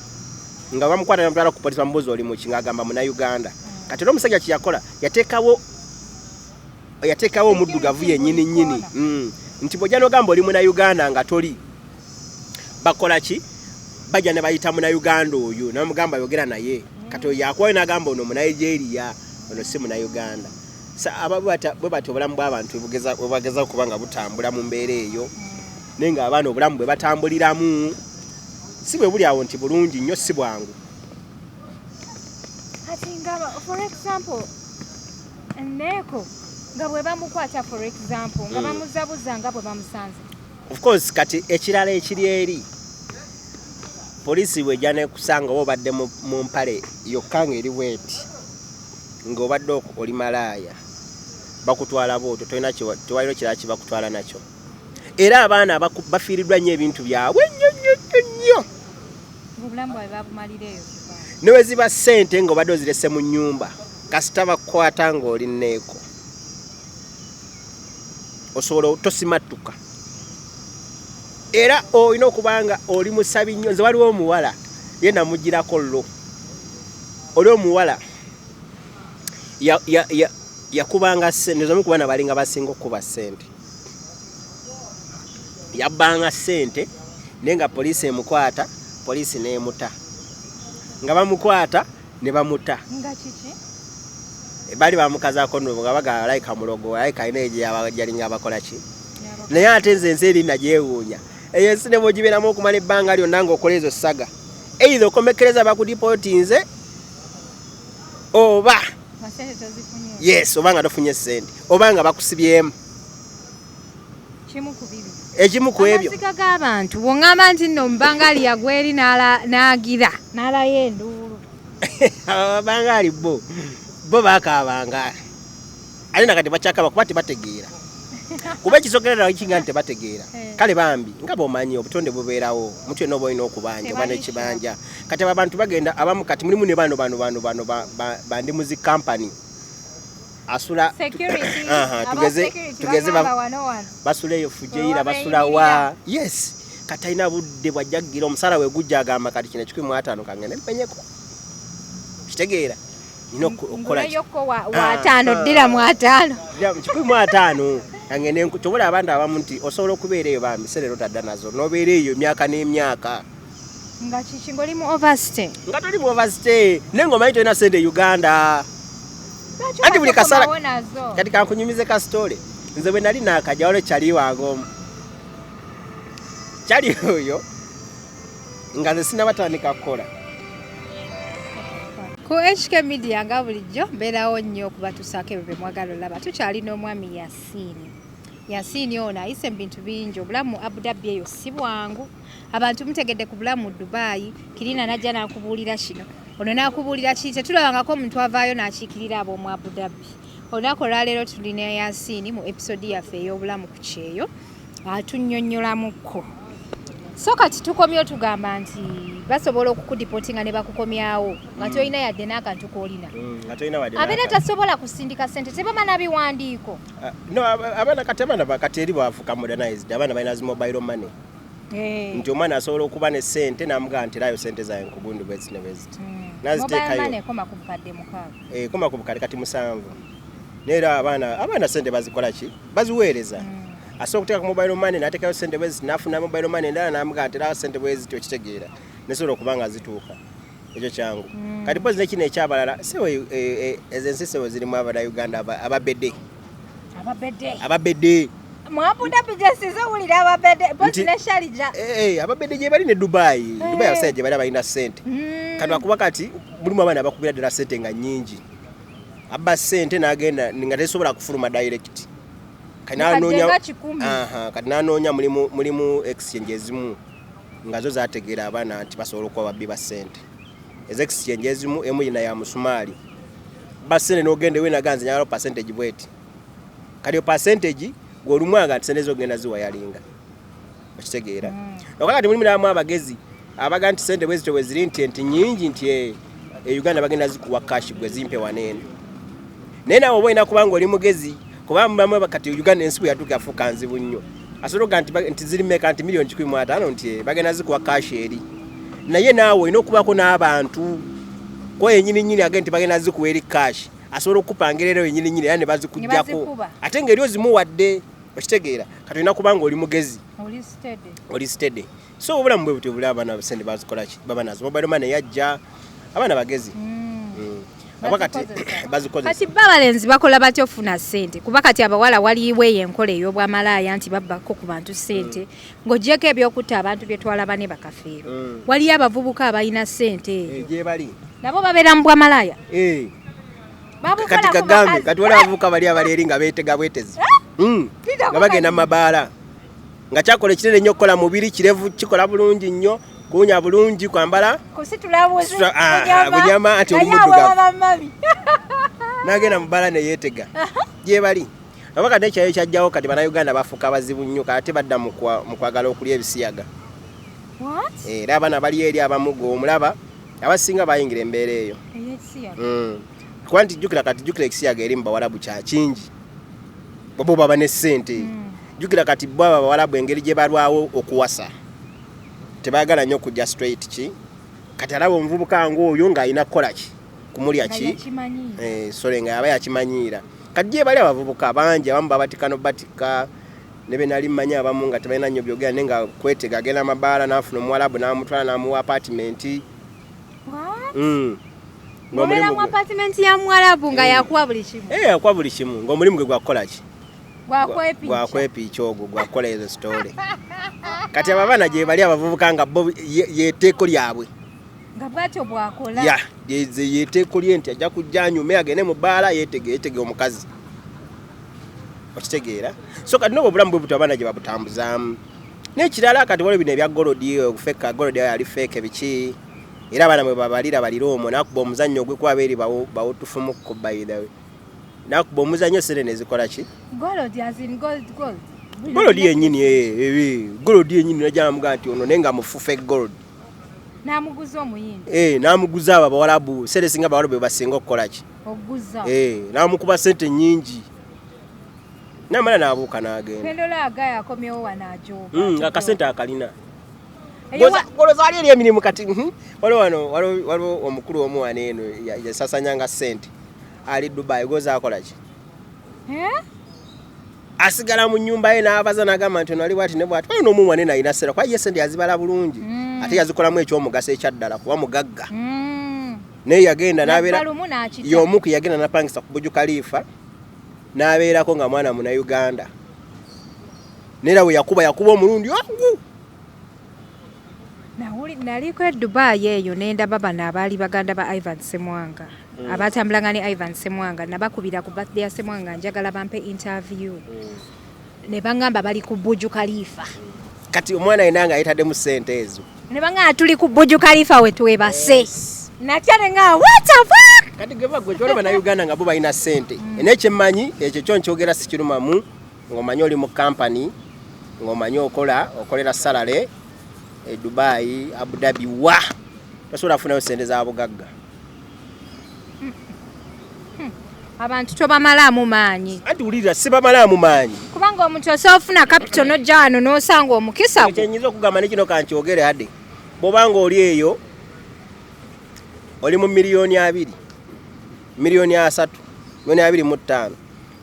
nga bamukwata bamutwala ku poliisi bamubuuza oli muki, ng'agamba Munnayuganda. Kati era omusajja kye yakola, yateekawo omuddugavu yennyini nnyini. Nti bw'ojja n'ogamba oli Munnayuganda nga toli, bakola ki? Bajja ne bayita Munnayuganda oyo ne bamugamba yogera naye. Kati oyo yakuwayo n'agamba ono Munigeria, ono si Munnayuganda. Bwe batyo obulamu bw'abantu bwe bugeza okuba nga butambula mu mbeera eyo. Naye ng'abaana obulamu bwe batambuliramu si bwe buli awo nti bulungi nnyo, si bwangu. Kati nga for example, Neeko nga bwe bamukwata, for example, nga bamuzabuza nga bwe bamusanze. Of course, kati ekirala ekiri eri, poliisi bw'ejja n'ekusanga oba obadde mu mpale yokka ng'eri bweti, ng'obadde oli malaaya, bakutwala bw'otyo, tolina tewaliwo kirala kye bakutwala nakyo. Era abaana bafiiriddwa nnyo ebintu byabwe nnyo nnyo nnyo nnyo. Obulamu bwabwe babumalira eyo kuva. Ne bwe ziba ssente ng'obadde ozirese mu nnyumba, kasita bakukwata ng'oli nneeko, osobola tosimattuka. Era olina okuba nga oli musabi nnyo. Nze waliwo omuwala ye namugirako llo, oli omuwala yakubanga ssente, nze omu ku baana balinga basinga okukuba ssente. Yabbanga ssente naye nga poliisi emukwata, poliisi n'emuta. Nga bamukwata ne bamuta. Nga kiki? Baali bamukazaako nno nga bagamba alayika mulogo, alayika alina egye yalinga abakola ki. Naye ate nze ensi eri nagyewuunya. Eyo ensi ne bw'ogibeeramu okumala ebbanga lyonna ng'okola ezo saga, either okomekkereza bakudipootinze oba Nga ssente tozifunye. Yes, oba nga tofunye ssente, oba nga bakusibyemu. Kimu ku bibiri. Ekimu ku ebyo. Amaziga g'abantu, bw'oŋŋamba nti nno omubangaali yagwa eri n'agira, n'alayo enduulu. Ababangaali bo bakaabanga. Ate nakati bakyakaaba kuba tebategeera. Kuba ekisookera ddala kinga nti tebategeera. Kale bambi, nga bw'omanyi obutonde bubeerawo, omuntu yenna oba olina okubanja, oba Tebali n'ekibanja. Kati abo abantu bagenda, abamu kati mulimu ne bano, bano, bano, bano, bandi mu zi company. Asula Security, Aha, aba security tugeze bagamba wano wano. basula eyo Fujairah, Bwe basula wa? Yes. Kati alina budde bw'ajja kugira omusaala we gujja agamba kati kino 150 kangende mpenyeko. Kitegeera. Nina okukola ki? Nguleyo ko wa ataano, ddira mu ataano. Ddira mu 150. Kangende tobola abantu abamu nti osobola okubeera eyo bambi, ssente totadda nazo. N'obeera eyo emyaka n'emyaka. Nga kiki, ng'oli mu overstay? Nga toli mu overstay, naye ng'omanyi tolina ssente e Uganda. Lwaki Anti buli kasala okomawo nazo? Kati kankunyumize ka story. Nze bwe nali naakajja waliwo kyali wange omu. Kyali oyo nga nze sinnabatandika kukola. Ku HK Media nga bulijjo mbeerawo nnyo okubatuusaako ebyo bye mwagala olaba. Tukyalina omwami Yasiini. Yasiini ono ayise mu bintu bingi, obulamu mu Abu Dhabi eyo si bwangu. Abantu mutegedde ku bulamu mu Dubai, Kirina n'ajja n'akubuulira kino, ono n'akubuulira kiri, tetulabangako omuntu avaayo n'akiikirira ab'omu Abu Dhabi. Olunaku olwaleero tulina Yasiini mu episode yaffe ey'obulamu ku kyeyo, atunnyonnyolamuko. So kati tukomyewo tugamba nti basobola okukudipotinga ne bakukomyawo nga tolina yadde n'akantu k'olina. Nga tolina wadde Abeera n'akantu. Tasobola kusindika ssente, tebaba na biwandiiko. Ah, no, abaana kati, abaana kati eri bafuuka modernized, abaana balina zi mobile money, nti omwana asobola okuba ne sente namugamba nti erayo sente zange kugundi bwezi ne bweziti. Naziteekayo. Mobile money ekoma ku 6,000. Eh, koma ku bukadde kati 7, neera abaana sente bazikola ki, baziweereza. Asobola okuteeka ku mobile money n'ateekayo sente bweziti, n'afuna mobile money endala n'amugamba nti erayo sente bweziti, okitegeera, nesobola okuba nga zituuka. Ekyo kyangu. Kati pozi nekino ekyabalala sewe, ezo ensi sewe zirimu abanauganda ababede. Ababede. Ababede. Mu Abu Dhabi gyesize wulira ababede bozi ne Sharjah. Ababede gye bali ne Dubai. Dubai abasajja gye bali abalina sente. Kati akuba kati mulimu abaana abakubira ddala sente nga nnyingi, abba sente n'agenda nga tesobola kufuluma direct. Kati Mukadde n'anoonya nga 100. Aha, kati n'anoonya mulimu exchange ezimu nga zo zategeera abaana nti basobola okuba babbi ba sente. Ezo exchange ezimu, emu yina ya musumaali, ba sente n'ogenda ewe naganze njagala percentage bweti. Kati yo percentage gw'olumwanga nti sente zogenda ziwayalinga, okitegeera? Okuba kati mulimu n'abamu abagezi abaga nti sente bwe zityo bwe ziri, nti nnyingi, nti e Uganda bagenda zikuwa cash, gwe zimpe waneeno. Naye naawe oba olina kubanga oli mugezi, kuba bamwe kati Uganda ensi bwe yatuuka yafuuka nzibu nnyo. Asobola okuga nti ziri meka, nti 150,000,000, nti bagenda zikuwa cash eri, naye naawe olina okubaako n'abantu ko yenyini nyini agende nti bagenda zikuwa eri cash, asobola okukupangira era yenyini nyini era ne bazikuggyako. Bazikuba. Ate ng'eri ozimuwadde, okitegeera? Kati olina kubanga oli mugezi. Oli steady. Oli steady. So obulamu bwe butyo buli, abaana sente bazikola ki, baba nazo. Mobile money yajja, abaana bagezi. Aba kati Bazikozesa. Bazikozesa. Kati ba abalenzi bakola batya ofuna ssente? Kuba kati abawala waliwo eyo enkola ey'obwamalaaya nti babbako ku bantu ssente, ng'oggyeko ebyokutta abantu bye twalaba ne bakafeero. Waliyo abavubuka abalina ssente eyo. Gye bali. Nabo babeera mu bwamalaaya. Babukola Kati ku kagambe bakazi. Kati waliwo abavubuka bali abali eri nga beetega bwetezi. Lidako Nga bagenda kati. mu mabaala, nga kyakola ekinene nnyo okukola mubiri, kirevu kikola bulungi nnyo, kuwunya bulungi, kwambala kusitula buzi Kusitula, bunyama, anti oli Naye muddugavu. awewa bamabi. N'agenda mu bbaala ne yeetega. Gye bali. Oba kati ekyayo kyajjawo, kati bannayuganda bafuuka bazibu nnyo, kati ate badda mu kwagala okulya ebisiyaga. What? Era abaana bali eri abamu gwe omulaba abasinga bayingira embeera eyo. Ey'ekisiyaga. Kuba nti jjukira, kati jjukira ekisiyaga eri mu bawalabu kya kingi, bo baba ne ssente. Jjukira kati bo abo abawalabu engeri gye balwawo okuwasa, tebaagala nnyo kujja straight ki. Kati alaba omuvubuka ng'oyo ng'alina kukola ki, kumulya Nga ki. yakimanyiira. Sole nga yaba yakimanyiira. Kati gye bali abavubuka bangi, abamu babatika nobatika ne be nali mmanyi, abamu nga tebalina nnyo byogera, naye nga kwetega, agenda amabaala n'afuna omuwalabu n'amutwala n'amuwa apartment. What? Ng'omulimu Obeera mu gwe apartment ya muwalabu nga yakuwa buli kimu. Eh, akuwa buli kimu, ng'omulimu gwe gwakukola ki? Gwakwepicha. Gwakwepicha ogwo, gwakukola ezo story. Kati abo abaana gye bali abavubuka nga bo yeteeko lyabwe. Nga bwatyo bwakola. Ya, yeteeko lye nti ajja kujja anyume, agende mu bbaala yeetege, yeetege omukazi, okitegeera? So kati nobwo obulamu bwe butyo abaana gye babutambuzaamu. N'ekirala kati waliwo bino ebya gold, okufeka gold ali fake biki, era abaana bwe babalira balira omwo nakuba omuzannyo ogwekuba beeri bawutufumukko, by the way, nakuba omuzannyo sente nezikola ki. Gold as in gold gold. Gold yennyini, gold yennyini, najja namugaa nti ono naye nga mufufe gold. N'amuguza omuyindi. N'amuguza abo abawalabu sente, singa abawalabu be basinga okukola ki. Oguza. N'amukuba sente nnyingi, namala n'abuuka n'agenda. Pendola agaya akomyewo wano ajooga. Nga akasente akalina. Eyo Goloza wali eri emirimu kati, Waliwo wano waliwo omukulu omu wano eno yasasanyanga sente ali Dubai, goza akola ki? Eh? Asigala mu nnyumba ye n'abaza n'agamba nti ono ali bwati ne bwati. Waliwo n'omu wanene alina sera, kuba ye sente yazibala bulungi, ate yazikolamu ekyomugaso ekyaddala kuba mugagga. Naye yagenda n'abeera Yagga lumu n'akita. Y'omu ku yagenda napangisa ku Burj Khalifa n'abeerako nga mwanamunauganda, neera we yakuba, yakuba omulundi ogu. Naliko e Dubai eyo nendaba bano abaali baganda ba Ivan Ssemwanga abatambulanga ne Ivan Ssemwanga, nabakubira ku birthday ya Ssemwanga, njagala bampe interview, ne baŋŋamba bali ku Burj Khalifa. Kati omwana yenna nga yetaddemu sente ezo, ne baŋŋamba tuli ku Burj Khalifa we twebase. Natya ne ŋŋamba, what the fuck. Kati gwe bagwe kyolaba na Uganda nga bo balina sente. Naye kyemmanyi ekyo kyo nkyogera sikirumamu, ng'omanyi oli mu kampani, ng'omanyi okola, okolera salary e Dubai, Abu Dhabi, wa tosobola kufunayo sente za bugagga. Abantu tobamalaamu maanyi. Anti wulirira, sibamalaamu maanyi. Kubanga omuntu osobola ofuna capital n'ojja wano n'osanga omukisa gwo. Kyenyinza okugamba ne kino kankyogere ade, bw'obanga oli eyo oli mu 20 million, 30 million, 25 million,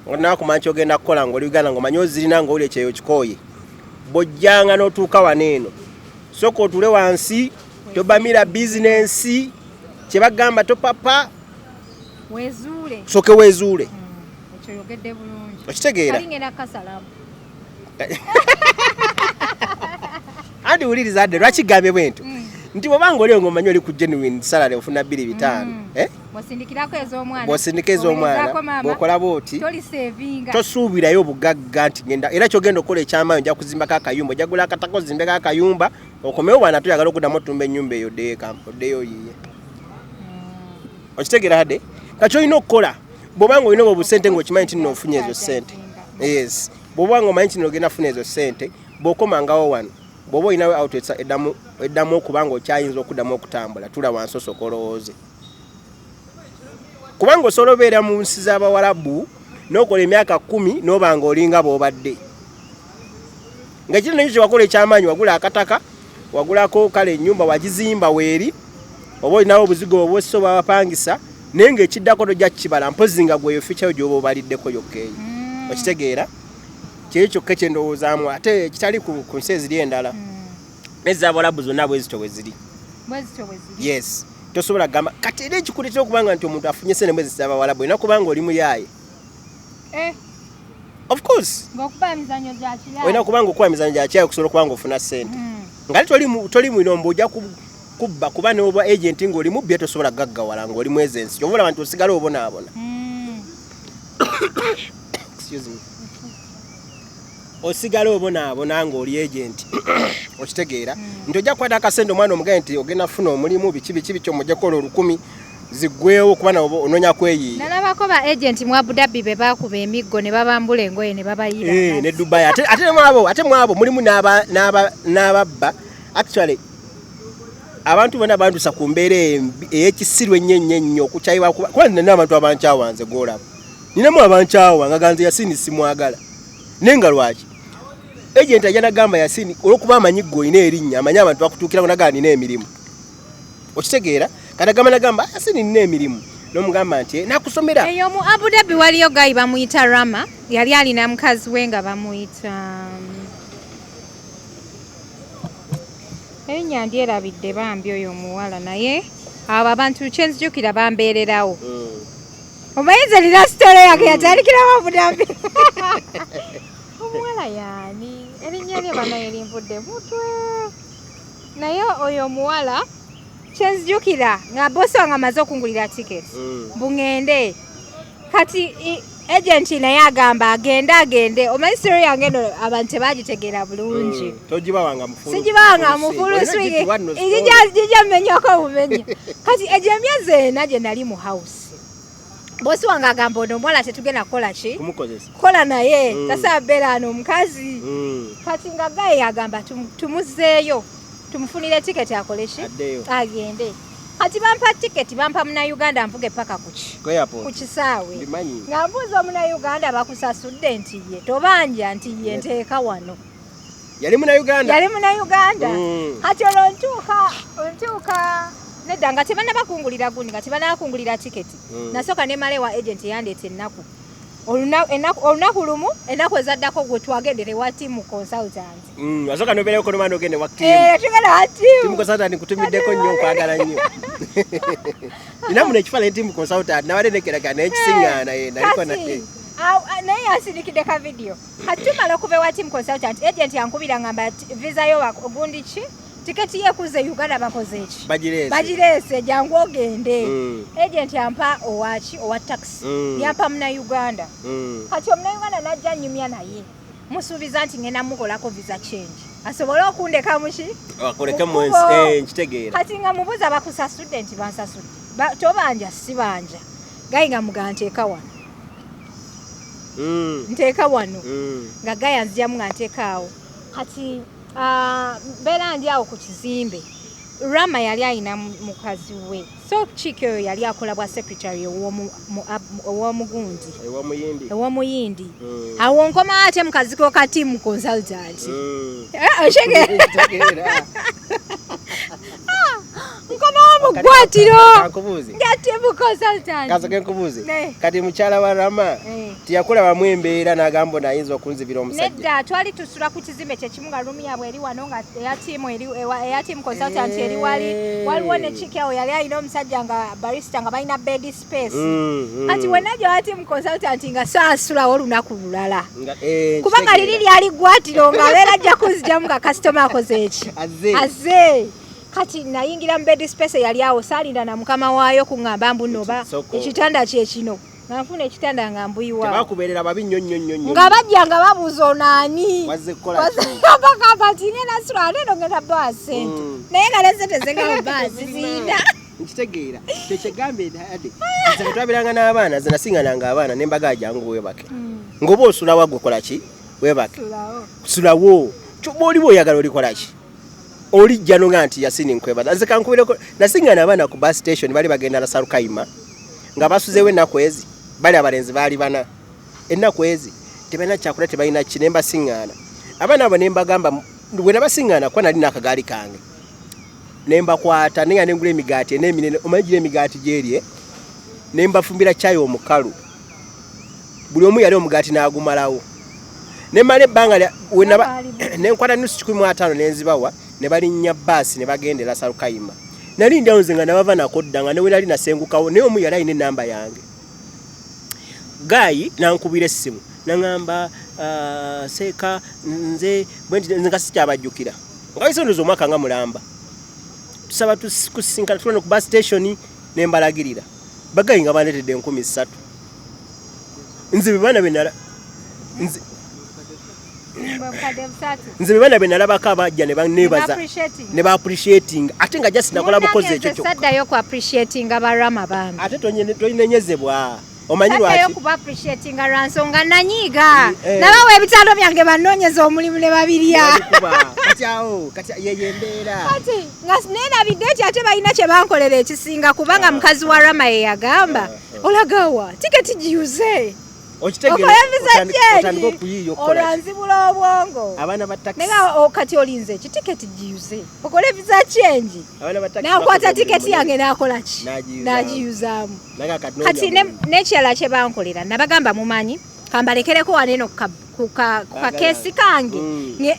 onakumanya kyogenda kukola ngaoli Uganda, ngaomanyi ozirina, ngaoli ekyeyo kikooye, bw'ojjanga n'otuuka wano eno, sooka otuule wansi, tobamira bizinensi kyebagamba, topapa. Wezuule. Sooke weezuule. Ekyo yogedde bulungi. Okitegeera? Kali ngenda kukasalamu. Anti wuliriza adde, lwaki gambye bwe ntyo nti bwobanga oli ngaomanyi oli ku genuine salary ofuna 25, eh? Bw'osindikirako ez'omwana, Bw'osindika ez'omwana, owerezaako maama, bw'okola bw'oti, tolisevinga. Tosuubirayo obugagga nti genda era kyogenda okukola ekyamaanyi, ojja kuzimbako akayumba, ojja gula akataka ozimbeko akayumba, okomewo bwana toyagala okuddamu otumba ennyumba eyo, oddeyo oddeyo oyiye. Okitegeera adde? Kati olina okukola bw'obanga olina obwo obusente ng'okimanyi nti nno ofunye ezo ssente, yes, bw'oba nga omanyi nti nno ogenda funa ezo ssente, bw'okomangawo wano, bw'oba olinawo outlets eddamu eddamu okuba nga okyayinza okuddamu okutambula, tula wansi osooka olowooze, kubanga osobola obeera mu nsi z'Abawalabu n'okola emyaka 10 n'oba nga olinga bw'obadde nga kino nakyo kyewakola ekyamaanyi, wagula akataka, wagulako kale ennyumba wagizimba weeri, oba olinawo obuzigo obwossa obwabapangisa, naye ng'ekiddako tojja kukibala mpozi nga gweyo future yo gy'oba obaliddeko yokka eyo. Okitegeera? Kyeyo kyokka ekyendowoozaamu, ate ekitali ku nsi eziri endala nez'Abawalabu zonna bwe zityo bwe ziri. Bwe zityo bwe ziri. Yes, tosobola kugamba kati era ekikuleetera okubanga nti omuntu afunye sente mwezi z'Abawalabu olina kubanga oli muyaaye. Eh, Of course. Ng'okuba emizannyo gya kiraayi. Olina kubanga okuba emizannyo gya kiraayi okusobola okuba nga ofuna sente, nga ate toli mwino ojja kubba, kuba n'oba agent ng'oli mubbi tosobola kugaggawala ng'oli mwezi ensi, kyova olaba nti osigala obonaabona. Excuse me. Osigala obonaabona ng'oli agent. Okitegeera nti ojja kukwata akasente omwana omugaye nti ogenda kufuna omulimu biki biki biki, omujja kukola olukumi ziggweewo, kuba nawe onoonya kweyiiya. Nalabako ba agent mu Abu Dhabi be bakuba emiggo ne babambula engoye ne babayira. Eh, ne Dubai ate mwabo mulimu n'ababba. Actually abantu bonna bantusa ku mbeera ey'ekisiru ennyo ennyo ennyo, okukyayiwa kuba nina abantu abankyawa. Nze gwolaba ninamu abankyawa nga ganze Yasini simwagala, naye nga lwaki agent ajja nagamba Yasini olwokuba amanyi gwe olina erinnya, amanyi abantu bakutuukirawo, nagaa nina emirimu. Okitegeera? Kati agamba nagamba, "Ah, Yasini nina emirimu," n'omugamba nti, "Eh, nakusomera." Eyo mu Abu Dhabi waliyo guy bamuyita Rama, yali alina mukazi we nga bamuyita erinnya ndyerabidde bambi oyo omuwala, naye abo abantu kyenzijukira bambeererawo. Omanyi nze nina story yange yatandikirawo Abu Dhabi. Omuwala yaani erinnya lye banaye linvudde mutwe, naye oyo omuwala kyenzijukira nga bosi wange amaze okungulira tiketi mbu ŋŋende. Kati agent naye agamba agende agende. Omanyi story yange eno abantu tebagitegeera bulungi. Togibawanga mufulu. Sigibawanga mufulu. Gijja mmenyako bumenyi. Kati egyo emyezi 4 gye nali mu house, bosi wange agamba ono omuwala tetugenda kukola ki? Kumukozesa. Kukola naye. Tasaba beera ano omukazi. Kati nga guy agamba tumuzzeeyo tumufunire tiketi akole ki? Addeyo. Agende. Kati bampa tiketi, bampa Munauganda nvuge paka kuki? Ku airport. Ku kisaawe. Mbimanyi. Nga mbuuza Omunauganda, bakusasudde? Nti ye. Tobanja? Nti ye. Nteeka wano. Yali Munauganda. Yali Munauganda. Kati olwo ntuuka nedda nga tebannabakungulira gundi, nga tebannabakungulira tiketi. Nasooka nemala ewa agent eyandeeta ennaku olunaku lumu, ennaku ezaddako gwe twagendera ewa team consultant. Wasooka nobeerako nomala nogenda ewa team. Eh, tugenda wa Team team consultant nkutumiddeko nnyo, nkwagala nnyo. Nina muno ekifaananyi team consultant nabadde nekeraga naye kisiŋŋaana ye naliko. Kati naye. Naye yansindikidde ka video. Kati tumala okuva ewa team consultant, agent yankubira ngamba visa yo gundi ki? Tiketi yekuze Uganda bakoze eki? Bagireese. Bagireese, jangu ogende. Agent yampa owaki, owa taxi. Yampa muna Uganda. Kati omuna Uganda najja nyumya naye, musuubiza nti ngenda mukolako visa change asobole okundeka muki. Akuleke mu Mu nsi. kkubo. Eh, nkitegeera. Kati nga mubuuza, bakusasudde? Nti bansasudde. Tobanja, sibanja. Guy nga mugaa nteeka wano. Nteeka wano. Nga guy anzijamu nga nteeka awo. Kati mbeera ndi awo ku kizimbe, Rama yali alina mukazi we, so chick oyo yali akola bwa secretary ow'omugundi. Ew'omuyindi. Ew'omuyindi. Awo nkoma ate mukaziko ka team consultant. Eh, Nkitegeera. Nkomawo mu ggwatiro. Kankubuuze. Nga team consultant. Kasooke nkubuuze. Ne. Kati mukyala wa Rama Eh. tiyakulabamu embeera n'agamba ono ayinza okunzibira omusajja? Nedda, twali tusula ku kizimbe kyekimu, nga room yaabwe eri wano, nga eya team eri eya team consultant eri wali. Waliwo ne chick awo yali alina omusajja nga barista, nga balina bed space. Kati wenajja wa team consultant nga saasulawo olunaku lulala. Eh, kubanga nkitegeera. liri lyali ggwatiro, nga abeera ajja kunzijamu nga kasitoma akoze eki? Azze. Azze. Kati nayingira mu bed space eyali awo, saalinda na mukama waayo kuŋŋamba mbu noba Ekisoko. ekitanda kyekino, nga nfuna ekitanda nga mbuyiwaawo. Tebakubeerera babi nnyo nnyo nnyo nnyo. Nga bajja nga babuuza onaani. Wazze kukola ki? Bagamba nti ngenda sula ate eno, ngenda bawa sente. Naye nga ne sente zengaba baasi ziyina. Nkitegeera, kyekyegambye ade nze bwe twabiranga n'abaana, nze nasingananga abaana ne mbagaa jangu weebake, ng'oba osulawo gwe kola ki, weebake, sulawo. Bw'oliba oyagala olikola ki, olijja noga nti Yasini nkwebaza nze kankubireko. Nasingana abaana ku bus station, bali bagenda Rasalukayima nga basuzeewo ennaku ezi, bali abalenzi baali bana, ennaku ezi tebalina kyakulya, tebalina ki, ne mbasiŋŋaana abaana abo ne mbagamba bwe nabasiŋŋaana, kuba nali n'akagaali kange, ne mbakwata naye nga nengula emigaati eneeminene, omanyi gira emigaati gyerye, ne mbafumbira caayi omukalu, buli omu yali omugaati n'agumalawo, nemala ebbanga nenkwata nusu 150 nenzibawa, ne balinnya baasi ne bagenda e Rasalukayima. Nali ndi awo nze nga nabava nako dda, nga newe nali nasengukawo, naye omu yali alina enamba yange. Guy nankubira essimu naŋŋamba, "Ah, seeka nze bwe nti nze nga sikyabajjukira, nga wise ndoza omwaka nga mulamba, tusaba kusisinkana tulone ku bus station." Ne mbalagirira ba guy nga bandeetedde 3000. Nze be baana benala nze 3,000. Nze be baana be nalabako abajja ne baneebaza. Appreciating. Ne ba appreciating, ate nga just nakola bukozi ekyo kyokka. Saddayo ku appreciatinga barama bambi. Ate tonenyezebwa, omanyi Saddayo lwaki? kuba appreciatinga lwa nsonga nanyiiga. Eh. Nabawa ebitando byange banoonyeza omulimu ne babirya. Babikuba. Kati awo kati yeyo embeera. Kati nga neerabidde nti ate balina kye bankolera ekisinga, kubanga mukazi wa Rama ye yagamba, "Olagawa? Tiketi giyuze." Okitegeera? Okola visa Otandika change. okuyiiya okukola ki? Olwanzibula obwongo. Abaana ba taxi. Naye kati olinze eki? Tiketi giyuze okole visa change. Abaana ba taxi Nakwata bakoze tiketi omulimu yange nakola ki? N'agiyuzaamu. N'agiyuzaamu. Naye kati Kati noonya omulimu. n'ekirala kye bankolera, nabagamba, "Mumanyi kambalekereko wano eno ku kakeesi kange.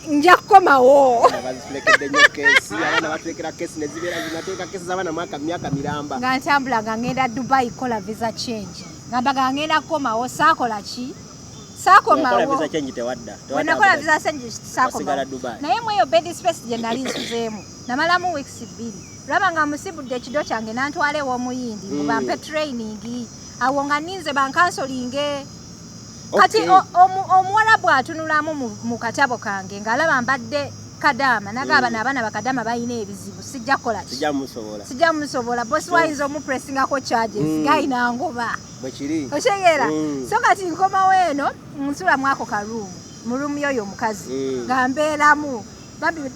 Nja kukomawo." Abaana bazitulekedde nnyo keesi, abaana batulekera keesi ne zibeera zinateeka keesi z'abaana mwaka myaka miramba. Nga ntambula nga ngenda Dubai kola visa change, ngamba nga ngenda kukomawo, saakola ki? Wakola Saakomawo. visa change tewadda. Wenakola visa change Wasigala saakomawo. Dubai. Naye mu eyo bed space gye nali nsuzeemu namalamu weeks 2, laba nga musibudde ekido kyange nantwala ew'omuyindi mbu bampe training. Awo nga ninze bankansolinge. Kati omuwarabu atunulamu mu katabo kange ng'alaba mbadde kadaama, nagaba n'abaana bakadaama balina ebizibu, sijja kukola ki? Sijja musobola. Sijja musobola, bosi wayinza omupressingako charges. Guy nangoba. Bwe kiri. Otegeera? Mm. So kati nkomawo eno, nsula mu ako karuumu, mu ruumu yoyo omukazi Mm. nga mbeeramu.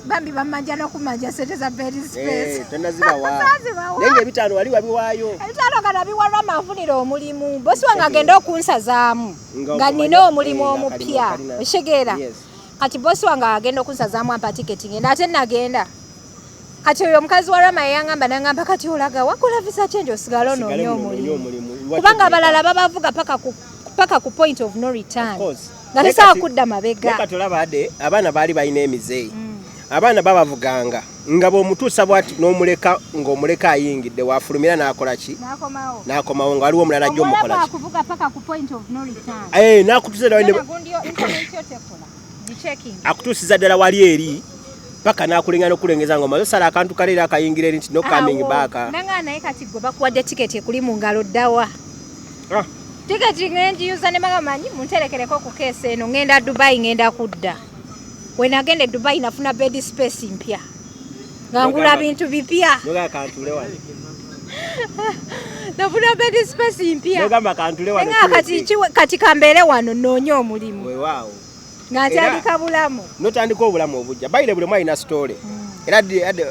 Bambi bamanja n'okumanja sente za bed space. Eh, tonazibawa. Saazibawa. Naye ngaebitaano wali wabiwaayo. Ebitaano nga nabiwa Rama nfunira omulimu, bosi wange agenda okunsazaamu Nga nga nina omulimu eh, nga omupya. kalina- Otegeera? Yes. Kati bosi wange agenda okunsazaamu ampa tiketi, ngenda ate nagenda. Kati oyo omukazi wa Rama yeyaŋŋamba, naŋŋamba, "Kati olaga wakola visa change, osigale onoonye Osigale munoonye omulimu." omulimu. Kubanga abalala babavuga paka ku point of no return, Of course. nga Naye tesobola kati- kudda mabega. Naye kati olaba ade abaana baali balina emize, abaana babavuganga nga bw'omutuusa bwati n'omuleka ng'omuleka ayingidde, wafulumira n'akola ki? N'akomawo. N'akomawo nga waliwo omulala ajja Omuwala omukola ki? bwakuvuga paka ku point of no return. Eh, n'akutuusa ddala Yona gundi yo internet yo tekola. Gichecking. Akutuusiza ddala wali eri. Paka nakulenga nokulengeza nga omaze osala akantu kale era akayingira eri nti no coming Awo, back. Nanga naye kati gwe bakuwadde tiketi ekuli mu ngalo ddawa? Ah. Tiketi ngenjiyuza ne maga manyi munterekereko ku keesi eno, ngenda Dubai, ngenda kudda. We nagenda e Dubai nafuna bed space mpya nga ngula bintu bipya. Nogamba kantule wano. Nafuna bed space mpya. Nogamba kantule wano. Nga kati kambeere wano noonye omulimu. Weewaawo. Nga ntandika bulamu. Notandika obulamu obujja. Bayire buli omu alina story. Era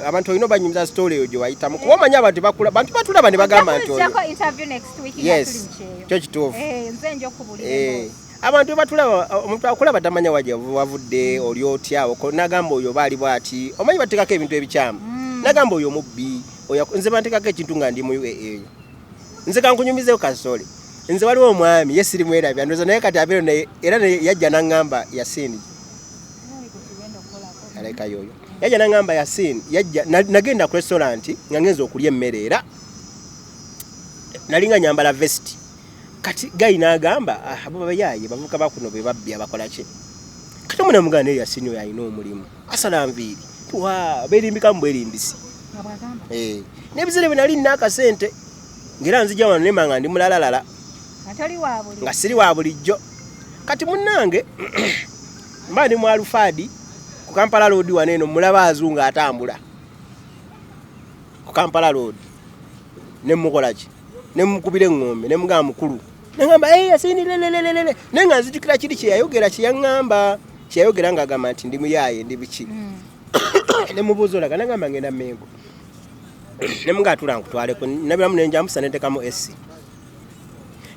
abantu olina obanyumiza story eyo gye wayitamu. Kuba omanyi abantu bakula, bantu batulaba ne bagamba nti oyo. Nja interview next week nga Yes. tuli mu kyeyo. Kyo kituufu. Nze nja okubuulira emboozi. Abantu batulaba, omuntu akulaba tamanya wa gye wavudde, oli otya, n'agamba oyo baali bw'ati. Omanyi bateekako ebintu ebikyamu. N'agamba oyo mubbi, oyo nze banteekako ekintu nga ndi mu UAE. Nze kankunyumizeeyo kasole. Nze waliwo omwami, ye siri mwerabira, ndowooza naye kati abeera naye, era naye yajja n'aŋŋamba Yasin. Aleka yoyo. Yajja n'aŋŋamba Yasin, yajja, nagenda ku restaurant nga ngenze okulya emmere era nalinga nyambala vest. Kati guy n'agamba, abo babayaaye, bavubuka ba kuno be babbi abakola ki? Kati omwana muganda naye Yasin oyo alina omulimu. Asala nviiri. Wa, beerimbikamu bwerimbisi. Nga bw'agamba. N'ebiseera bye nali nina akasente. Ng'era nzija wano nemba nga ndi mulalalala. Nga toli wa bulijjo. Nga siri wa bulijjo. Kati munnange, mba ndi mu Alufadi, ku Kampala Road wano eno, mulaba azungu atambula. Ku Kampala Road. Ne mmukola ki? Ne mmukubira eŋŋombe, ne mugamba mukulu. Ne ŋŋamba, Yasin, le, le, le, le, le, le. Naye nga nzijukira kiri kye yayogera, kye yaŋŋamba, kye yayogera ng'agamba nti ndi muyaaye, ndi biki. Ne mubuuza olaga, n'agamba ngenda Mengo. Ne mugamba atula nkutwaleko, nabiramu ne njambusa ne nteekamu AC.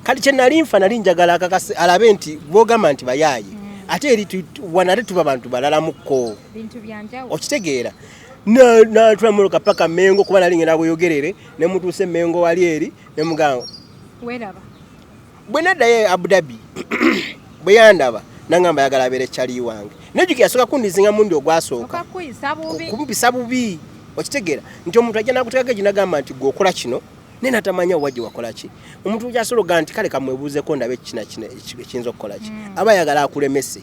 Kati kye nali nfa, nali njagala akakase, alabe nti bw'ogamba nti bayaaye. Ate eri wano ate tuba bantu balalamukko. Bintu bya njawulo. Okitegeera. Natula mmotoka paka Mengo, kuba nali ngenda Bweyogerere, ne mutuusa e Mengo wali eri, ne mugamba. Weeraba. Bwe naddayo e Abu Dhabi, bwe yandaba, n'angamba ayagala abeere kyali wange. Nejjukira yasooka kundizinga mulundi ogwasooka. Okakuyisa bubi. Kumpisa bubi. Okitegeera nti omuntu ajja n'akuteekako egi n'agamba nti gwe okola kino, naye n'atamanya wa gye wakola ki. Omuntu gy'asobola okugamba nti kale kamwebuuzeeko ndabe kina kino ekiyinza okukola ki. Aba ayagala akulemese.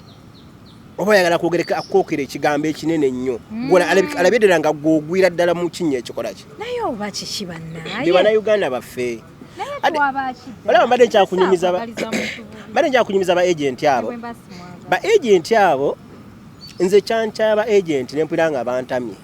Oba ayagala akwokera ekigambo ekinene ennyo. Gwe alabye ddala nga gwe ogwira ddala mu kinnya ekikola ki. Naye oba kiki bannaye? Be Bannayuganda baffe. Naye Ade- twaba ki ddala? Olaba mbadde nkyakunyumiza ba- Saagaliza muntu bubi. mbadde nkyakunyumiza ba agent abo. Bwe mba simwagala. Ba agent abo, nze kyankya ba agent ne mpulira nga bantamye.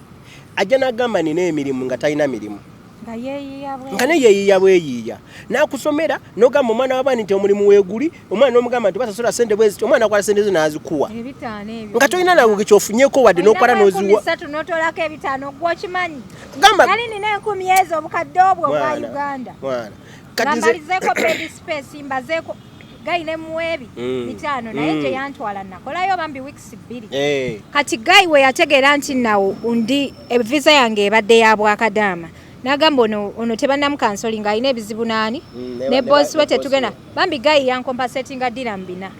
Ajja n'agamba nina emirimu nga talina mirimu. Nga yeeyiiya bwe- Nga naye yeeyiiya bweyiiya. N'akusomera, n'ogamba omwana w'abaana nti omulimu weeguli, omwana n'omugamba nti basasula ssente bwe ziti, omwana akwata ssente zo n'azikuwa. Ebitaano ebyo. Nga tolina nawe kyofunyeeko wadde n'okwata Olinamu enkumi n'oziwa. ssatu n'otoolako ebitaano, ggwe okimanyi? Gamba- Nali nina enkumi ezo obukadde obwo obwa Mwana, Uganda. mwana. Nga Kati nze- mbalizeeko bed space, mbazeeko Guy ne muweebi bitaano, naye gye yantwala nakolayo bambi weeks 2. Kati Guy we yategeera nti nawo ndi visa yange ebadde ya bwakadaama. N'agamba ono tebannamukansolinga alina ebizibu naani? Ne boss we Ne boss tetugenda. we. Bambi Guy yankompensatinga dirham 4.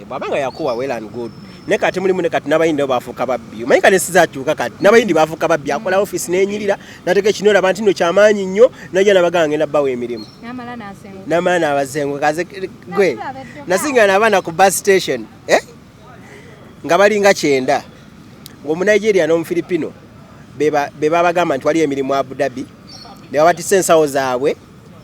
Bw'aba nga yakuwa well and good. Ne kati mulimu ne kati n'abayindi nabo baafuuka babbi. Omanyi kati sizaakyuka kati n'abayindi baafuuka babbi. Akola ofiisi n'enyirira, n'ateeka ekino olaba nti nno kyamaanyi nnyo, n'ajja n'abagamba ngenda bbawa emirimu. N'amala n'asenguka. N'amala n'abasenguka. Kaze gwe. N'atula abedduka. Nasingana abaana ku bus station. Nga balinga 90. Ng'Omunigeria n'Omufilipino be babagamba nti waliyo emirimu Abu Dhabi, ne babatisa ensawo zaabwe.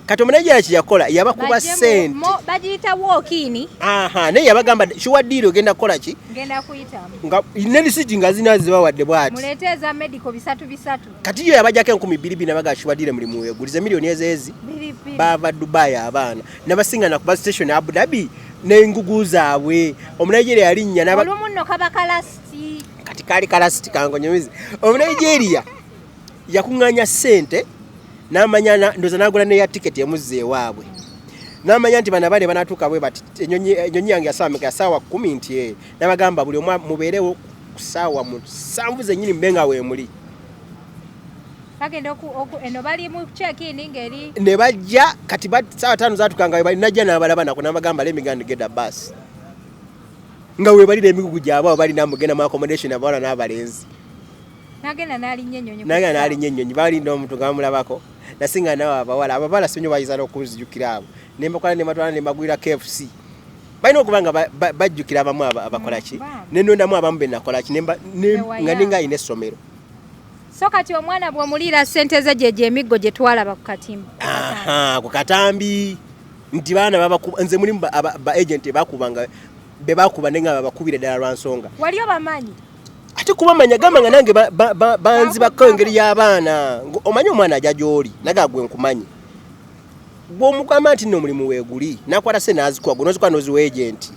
Kati Omunigeria kye yakola, yabakuba Bajje ssente. bagiyita walk-in. Aha, naye yabagamba sure deal ogenda kukola ki? Ngenda kuyitamu. Nga ne risiti nga zina zibawadde bw'ati. Muleete eza medical bisatu bisatu. Kati yo yabajjako enkumi bbiri bbiri n'abagamba sure deal mulimu weegulize miliyoni ezeezi. Bbiri bbiri. Baava Dubai abaana. N'abasingana ku bus station Abu Dhabi n'engugu zaabwe. Omunigeria yalinnya n'aba- Olumu nno kaba kalasiti. Kati kaali kalasiti kankonyomeze. Omunigeria yakuŋŋaanya ssente n'amanya ndowooza n'agula n'eya tiketi emuzza ewaabwe. N'amanya nti bano abaana banaatuuka bwe bati, ennyonyi yange ya ssaawa mmeka? Ya ssaawa 10 nti, N'abagamba buli omu mubeerewo ku ssaawa 7 zennyini mube nga weemuli. Bagenda eno bali mu check-in ng'eri. Ne bajja, kati ssaawa 5 zaatuuka nga we bali, najja n'abalaba nako n'abagamba, let me go and get a bus. Nga we balira emigugu gyabwe abo balina mugenda mu accommodation abawala n'abalenzi. Nagenda n'alinnya ennyonyi ku Nagenda ssaawa. n'alinnya ennyonyi, balinda omuntu nga bamulabako. Nasinga nabo abawala, abawala si nnyo bayinza n'okunzijukira abo. Ne mbakwala ne mbatwala ne mbagulira KFC. Balina okuba nga bajjukira abamu abakola ki? Bambi. Ne nnondamu abamu be nakola ki? Ne mba, ne, Be wayamba. nga ninga alina essomero. So kati omwana bw'omuliira ssente ze, gyegyo emiggo gye twalaba ku katimba. Aha, ku katambi nti baana babakuba. Nze mulimu ba agent bakubanga, be bakuba nenga babakubira ddala lwa nsonga. Wali obamanyi? Ate kubamanya gamba nga nange banzibako engeri y'abaana. Omanyi omwana ajja gy'oli naga gwe nkumanyi, bw'omugamba nti nno omulimu weeguli, nakwata se n'azikuba, gwe nozikuba n'oziwa agent,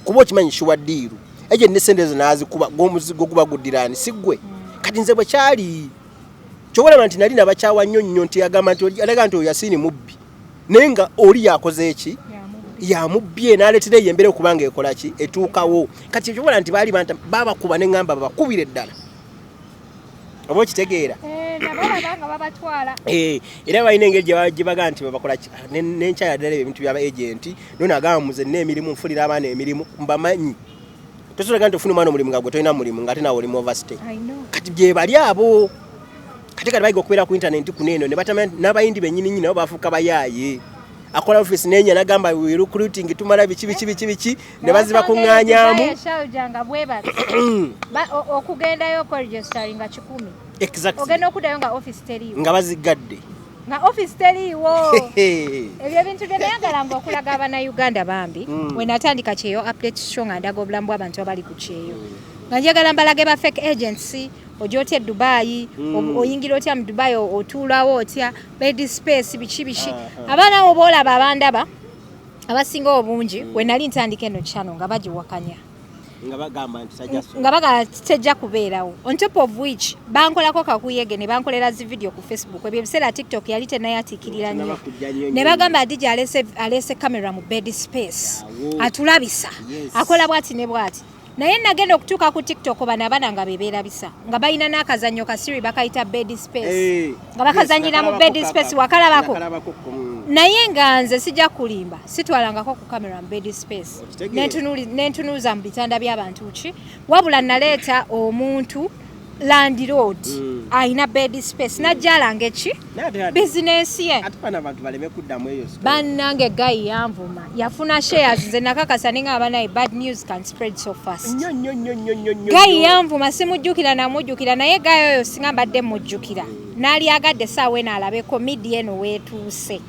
kuba okimanyi sure deal. Agent ne sente ezo n'azikuba, gw'omuzigo guba guddirani, si ggwe. Kati nze bwe kyali kyobalaba nti nali nabakyawa nnyo nnyo, nti agamba nti alaga nti oyo Yasiini mubbi, naye nga oli yakoze eki? Yamubbye n'aleetera eyo embeera okubanga ekola ki, etuukawo. Kati ekyobola nti baali banta babakuba, ne ŋŋamba babakubire ddala, oba okitegeera? Eh, nabalaba nga babatwala. Era balina engeri gye bagaa nti babakola ki. Ah, nenkyaya ddala ebyo ebintu byaba agent. Nono agamba muze nina emirimu, nfunira abaana emirimu, mbamanyi. Tosobola nti ofuna omwana omulimu nga gwe tolina mulimu, nga ate naawe oli mu overstay. I know. Kati gye bali abo kati kati bayiga okubeera ku internet kuno eno ne batamanya n'abayindi bennyini nnyini nabo bafuuka bayaaye. Akola office nenya nagamba, "We recruiting," tumala biki biki biki biki, ne bazibakuŋŋaanyaamu. Sharjah nga bwe bati okugendayo okweregisteringa 100. Exactly. Ogenda okuddayo nga office teriiwo. Nga bazigadde. Nga office teriiwo. Ebyo ebintu bye nayagalanga okulaga abannayuganda bambi. We natandika Kyeyo Update Show nga ndaga obulamu bw'abantu abali ku kyeyo, nga njagala mbalage ba fake agents, ojja otya e Dubayi, oyingira otya mu Dubayi, otuulawo otya, bed space, biki biki. Abaana abo boolaba abandaba abasinga obungi, we nali ntandika eno channel nga bagiwakanya. Nga bagamba nti sajja. Nga bagala tejja kubeerawo. On top of which bankolako kakuyege ne bankolera zi video ku Facebook. Ebyo ebiseera TikTok yali tenayatiikirira nnyo. Tenaba kujja nnyo. Ne bagamba Adija alese camera mu bed space. Yawo. Atulabisa. Akola bwati ne bwati. Naye nagenda okutuuka ku TikTok, bano abaana nga bebeerabisa nga balina n'akazannyo kasiri bakayita bed space, nga bakazanyira mu bed space. Wakalabako? Nakalabako. Naye nga nze sijja kulimba, sitwalangako ku camera mu bed space. Okitegeera. Nentunuuza mu bitanda by'abantu ki, wabula naleeta omuntu landlord alina bed space, najja alanga eki? Naye ate Bizinensi ye. Ate bano abantu baleme kuddamu eyo story. Bannange, guy yanvuma, yafuna shares. Nze nakakasa ninga abanaye, bad news can spread so fast. Nnyo nnyo nnyo nnyo nnyo nnyo. Guy Nnyo. yanvuma, simujjukira namujjukira, naye guy oyo singa mbadde mujjukira, naalyagadde essaawa eno alabeko media eno weetuuse.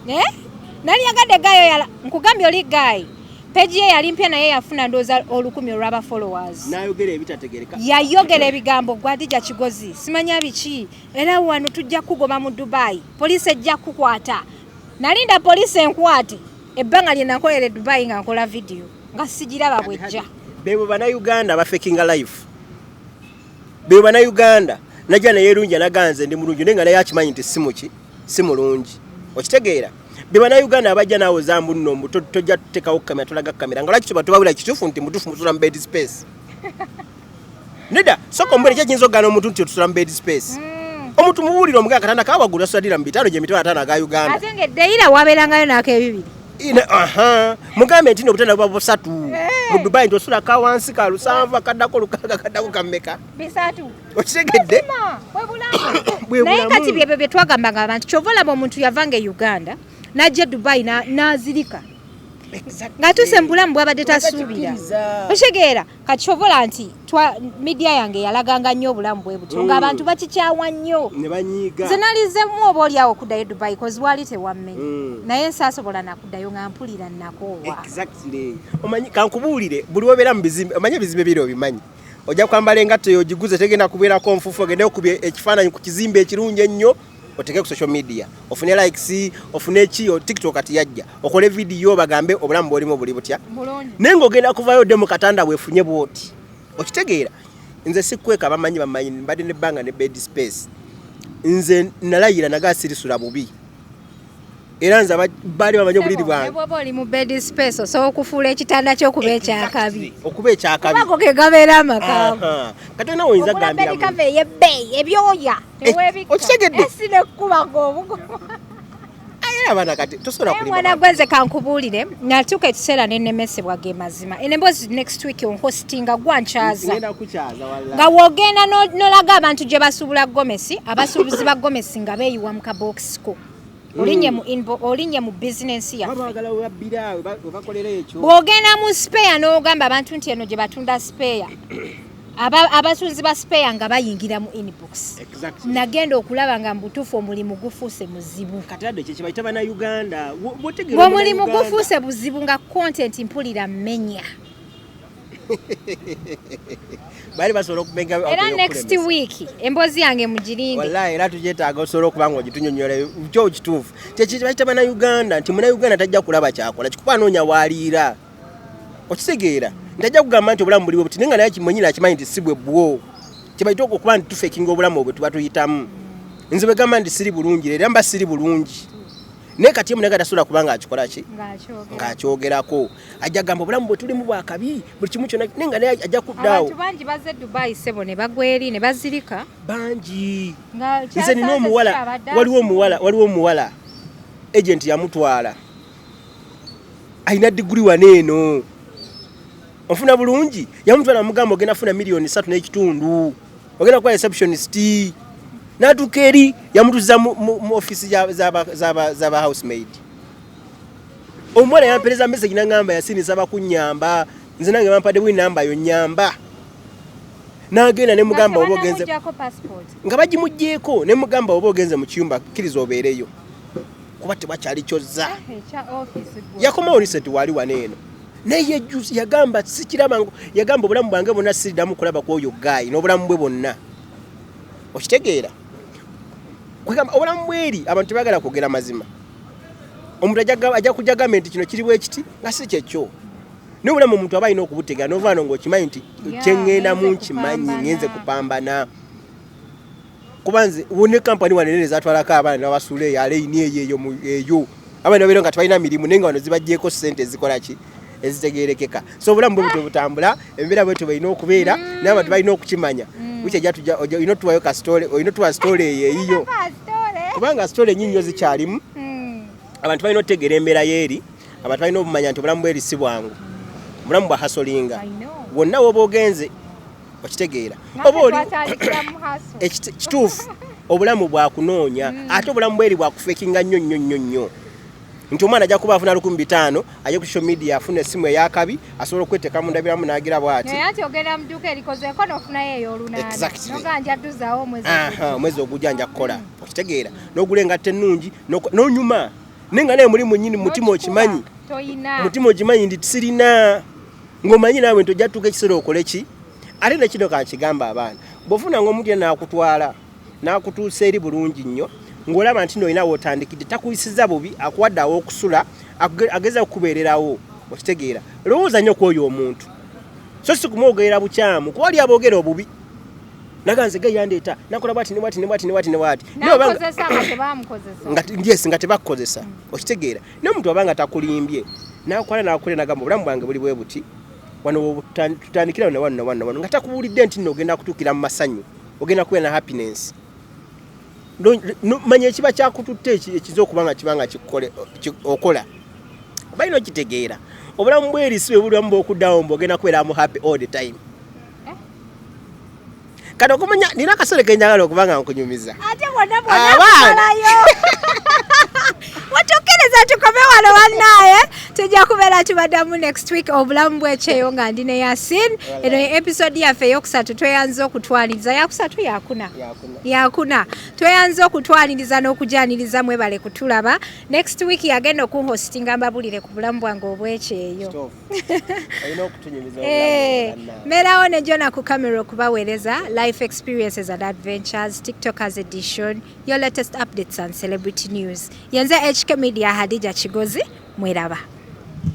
Eh? Nalyagadde guy oyo nkugambye oli guy page ye yali mpya, naye yafuna ndowooza 1000 olw'aba followers. N'ayogera ebitategereka. Yayogera ebigambo, gwadija Kigozi simanya biki, era wano tujja kugoba mu Dubai, poliisi ejja kukwata. Nalinda poliisi enkwate, ebbanga lye nakolera e Dubai nga nkola vidiyo nga sigiraba bwejja. Bebo bannayuganda bafakinga life. Bebo bannayuganda najja neyerungi, anaganze ndi mulungi, naye nga naye akimanyi nti si muki, si mulungi, okitegeera? Be bannayuganda abajja naawe zambu nno mbu tojja tuteekawo kamera, tolaga kamera, nga lwaki tubawulira kituufu nti mutuufu musula mu bed space? Nedda, soka ombere ki ekiyinza okugaana omuntu nti otusula mu bed space? Omuntu mubuulire, omugaa akatanda kawaggulu asadira mu 500, gye 50,000 aga Uganda. Ate ngaeddeira wabeerangayo n'akebibiri. Aha. Mugambe nti obutanda buba busatu mu Dubai, nti osula ka wansi ka 7, akaddako 6, kaddako kammeka? 300. Okitegedde? Mazima, bwe bulamu. Bwe Naye bulamu. kati byebyo bye twagambanga abantu. Kyova olaba omuntu yavanga e Uganda n'ajja e Dubai n'azirika ng'atuuse mu bulamu bwabadde tasuubira. Takikkiriza. Okitegeera? Kati kyova olaba nti media yange yalaganga nnyo obulamu bwe butyo, ng'abantu bakikyawa nnyo. Ne banyiiga. Nze nalizemu oba oliawo okuddayo e Dubai, cause waali tewammenya. Naye nsaasobola nakuddayo nga mpulira nakoowa. Exactly. Omanyi, kankubuulire, buli wobeera mu bizimbe, omanyi ebizimbe biri obimanyi, ojja kwambala engatto yo ogiguze, tegenda kubeerako nfuufu, ogende okubye ekifaananyi ku kizimbe ekirungi ennyo, oteke ku social media, ofune likes, ofune ki, TikTok kati yajja, okole vidiyo bagambe obulamu bwolimu buli butya. Bulungi. Naye ng'ogenda kuvayo dde mu katanda bwefunye bwoti, okitegeera? Nze sikweka, bamanyi bamanyi mbadde nebbanga ne bed space. Nze nalayira naga sirisula bubi, era nze baali bamanyi obuliri Ne bwange. bw'oba oli mu bed space, osobola okufuula ekitanda ky'okuba ekyakabi. Okuba ekyakabi. Kuba go ge gabeera amakaavu. Aha. Kati olina woyinza Ogula kugambira bed cover ey'ebbeeyi, ebyoya teweebikka. Okitegedde? Esi nekkuba ng'obugo. Aye abaana kati tosobola Naye kulima. mwana gwe, nze kankubuulire, natuuka ekiseera nenemesebwa, ge mazima. Eno emboozi next week onhostinga, gwankyaza. Ngenda kukyaza walla. Nga wogenda nolaga abantu gye basuubula gomesi, abasuubuzi ba gomesi nga beeyiwa mu kabokisi ko, olinye mu olinye mu bizinensi yaffe. Baagala we babbira, we bakolera ekyo. Bw'ogenda mu spare n'ogamba abantu nti eno gye batunda spare. Abatunzi ba spare nga bayingira mu inbox. Nagenda okulaba nga mubutuufu omulimu gufuuse muzibu. Kati adde kye kibayita bannayuganda. Bw'otegeera Ng'omulimu Omunnayuganda. gufuuse buzibu, nga content mpulira mmenya. Baali basobola okumenga. Era next week emboozi yange mugirinde. Wallahi era tugyetaaga, osobola okuba nga ogitunyonyola kyo kituufu. Kyekibayita bannayuganda nti munnayuganda tajja kulaba kyakola kikuba anoonya waaliira. Okitegeera nti ajja kugamba nti obulamu buliwo buti, naye nga naye mwenyini akimanyi nti si bwe bwo. Kyebayita okwo okuba nti tufekinga obulamu obwe tuba tuyitamu. Nze bwe gamba nti siri bulungi, era mba siri bulungi, naye kati ye munaga tasobola kuba nga akikola ki. Ng'akyogera. Ng'akyogerako ajja gamba obulamu bwe tulimu bwakabi, buli kimu kyonna, naye nga naye ajja kuddaawo. Abantu bangi bazze Dubai, sebo, ne bagwa eri ne bazirika. Bangi. Nga Nze nina omuwala, waliwo omuwala agent yamutwala, alina diguli wano eno, onfuna bulungi, yamutwala mugamba ogenda funa 3.5 miliyoni, ogenda kuba receptionist. N'atuuka eri yamutuza mu ofisi z'aba housemaid. Omuwala yampereza message nangamba, "Yasini, nsaba kunyamba, nze nange bampadde buli namba yo, nyamba." N'agenda ne mugamba oba ogenze nga bagimuggyeko, ne mugamba oba ogenze mu kiyumba, kkiriza obeereyo kuba tebakyali kyozza. Yakomawo recent, waali wano eno, naye yejjusa, yagamba sikiraba, yagamba obulamu bwange bwonna siriddamu kulaba ku oyo guy n'obulamu bwe bwonna. Okitegeera? Kwegamba obulamu bweri abantu tebagala kwogera mazima. Omuntu ajja kujja gambe nti kino kiri bwe kiti nga si kyekyo, naye obulamu omuntu aba alina okubutegeera novaano ng'okimanyi nti kyeŋŋendamu ngenze nkimanyi. Kupambana. Ngenze kupambana kuba nze wone kampani wano nene zatwalako abaana nabasuula eyo aleini eyo eyo eyo abaana babeera nga tebalina mirimu, naye nga wano zibaggyeko ssente ezikola ki, ezitegerekeka. So obulamu bwe butyo butambula, embeera bwetyo bwerina okubeera, naye abantu balina okukimanya. Wiki ejja olina otuwayo ka story, olina otuwa story eyo eyiyo, kubanga story ennyingi nnyo zikyalimu. Abantu balina okutegeera embeera yeeri, abantu balina obumanya nti obulamu bweri si bwangu, obulamu bwa hustlinga wonna woba ogenze. Okitegeera? Oba oli kituufu, obulamu bwakunoonya, ate obulamu bweri bwakufekinga nnyo nnyo nnyo nnyo, nti omwana ajja kuba afuna 1500, ajja ku social media afuna essimu eyakabi, asobola okweteeka mu ndabiramu n'agira bw'ati. Naye ati ogenda mu dduuka erikozeeko n'ofunayo ey'olunaana. Noga nja dduzaawo omwezi ogujja. Omwezi ogujja nja kukola. Okitegeera? N'ogula engatto ennungi, n'onyuma, naye nga naye muli munyini mutima okimanyi. Toyina. Mutima okimanyi nti sirina, ng'omanyi naawe nti ojja tuuka ekiseera okole ki. Ate nekino kankigamba abaana, bw'ofuna nga omuntu yenna n'akutwala n'akutuusa eri bulungi nnyo, ng'olaba nti nolina wootandikidde, takuyisiza bubi, akuwadde aw'okusula, ageza kukubeererawo. Okitegeera? Lowooza nnyo ku oyo omuntu, so si kumwogerera bukyamu, kuba oli aboogera obubi naga nze gayandeeta nakola bwati ne bwati ne bwati ne bwati ne bwati. Naye Nakozesa nga tebamukozesa. Nga yes, nga tebakukozesa. Okitegeera? Naye omuntu aba nga takulimbye nakwala nakulira nagamba obulamu bwange buli bwe buti wano, tutandikira wano wano wano wano, nga takubuulidde nti nno ogenda kutuukira mu masanyu, ogenda kubeera na happiness. Manya ekiba kyakututte ekiza okuba nga kiba nga okola balina okitegeera obulamu bweri si bwe bulamu bwokuddawo mbu ogenda kubeera mu happy all the time. Kati okumanya nina akasore kenjagala okuba nga nkunyumiza. Ate bwonna bwonna Abaana. kumalayo watukkiriza tukome wano wannaaye, tujja kubeera tubaddamu next week obulamu bwekyeyo nga ndi ne Yasin. Eno ye episode yaffe eyokusatu, tweyanza okutwaliriza yakusatu, yakuna. Yakuna. Yakuna. Tweyanza okutwaliriza n'okujaniriza, mwebale kutulaba. Next week yagenda okunhostinga mbabulire ku bulamu bwange obwekyeyo. Olina okutunyumiza Eh, obulamu bwonna. Mbeerawo ne Jona ku camera okubaweereza life experiences and adventures, TikTokers edition, your latest updates and celebrity news. Yenze HK Media, Hadija Kigozi, mweraba.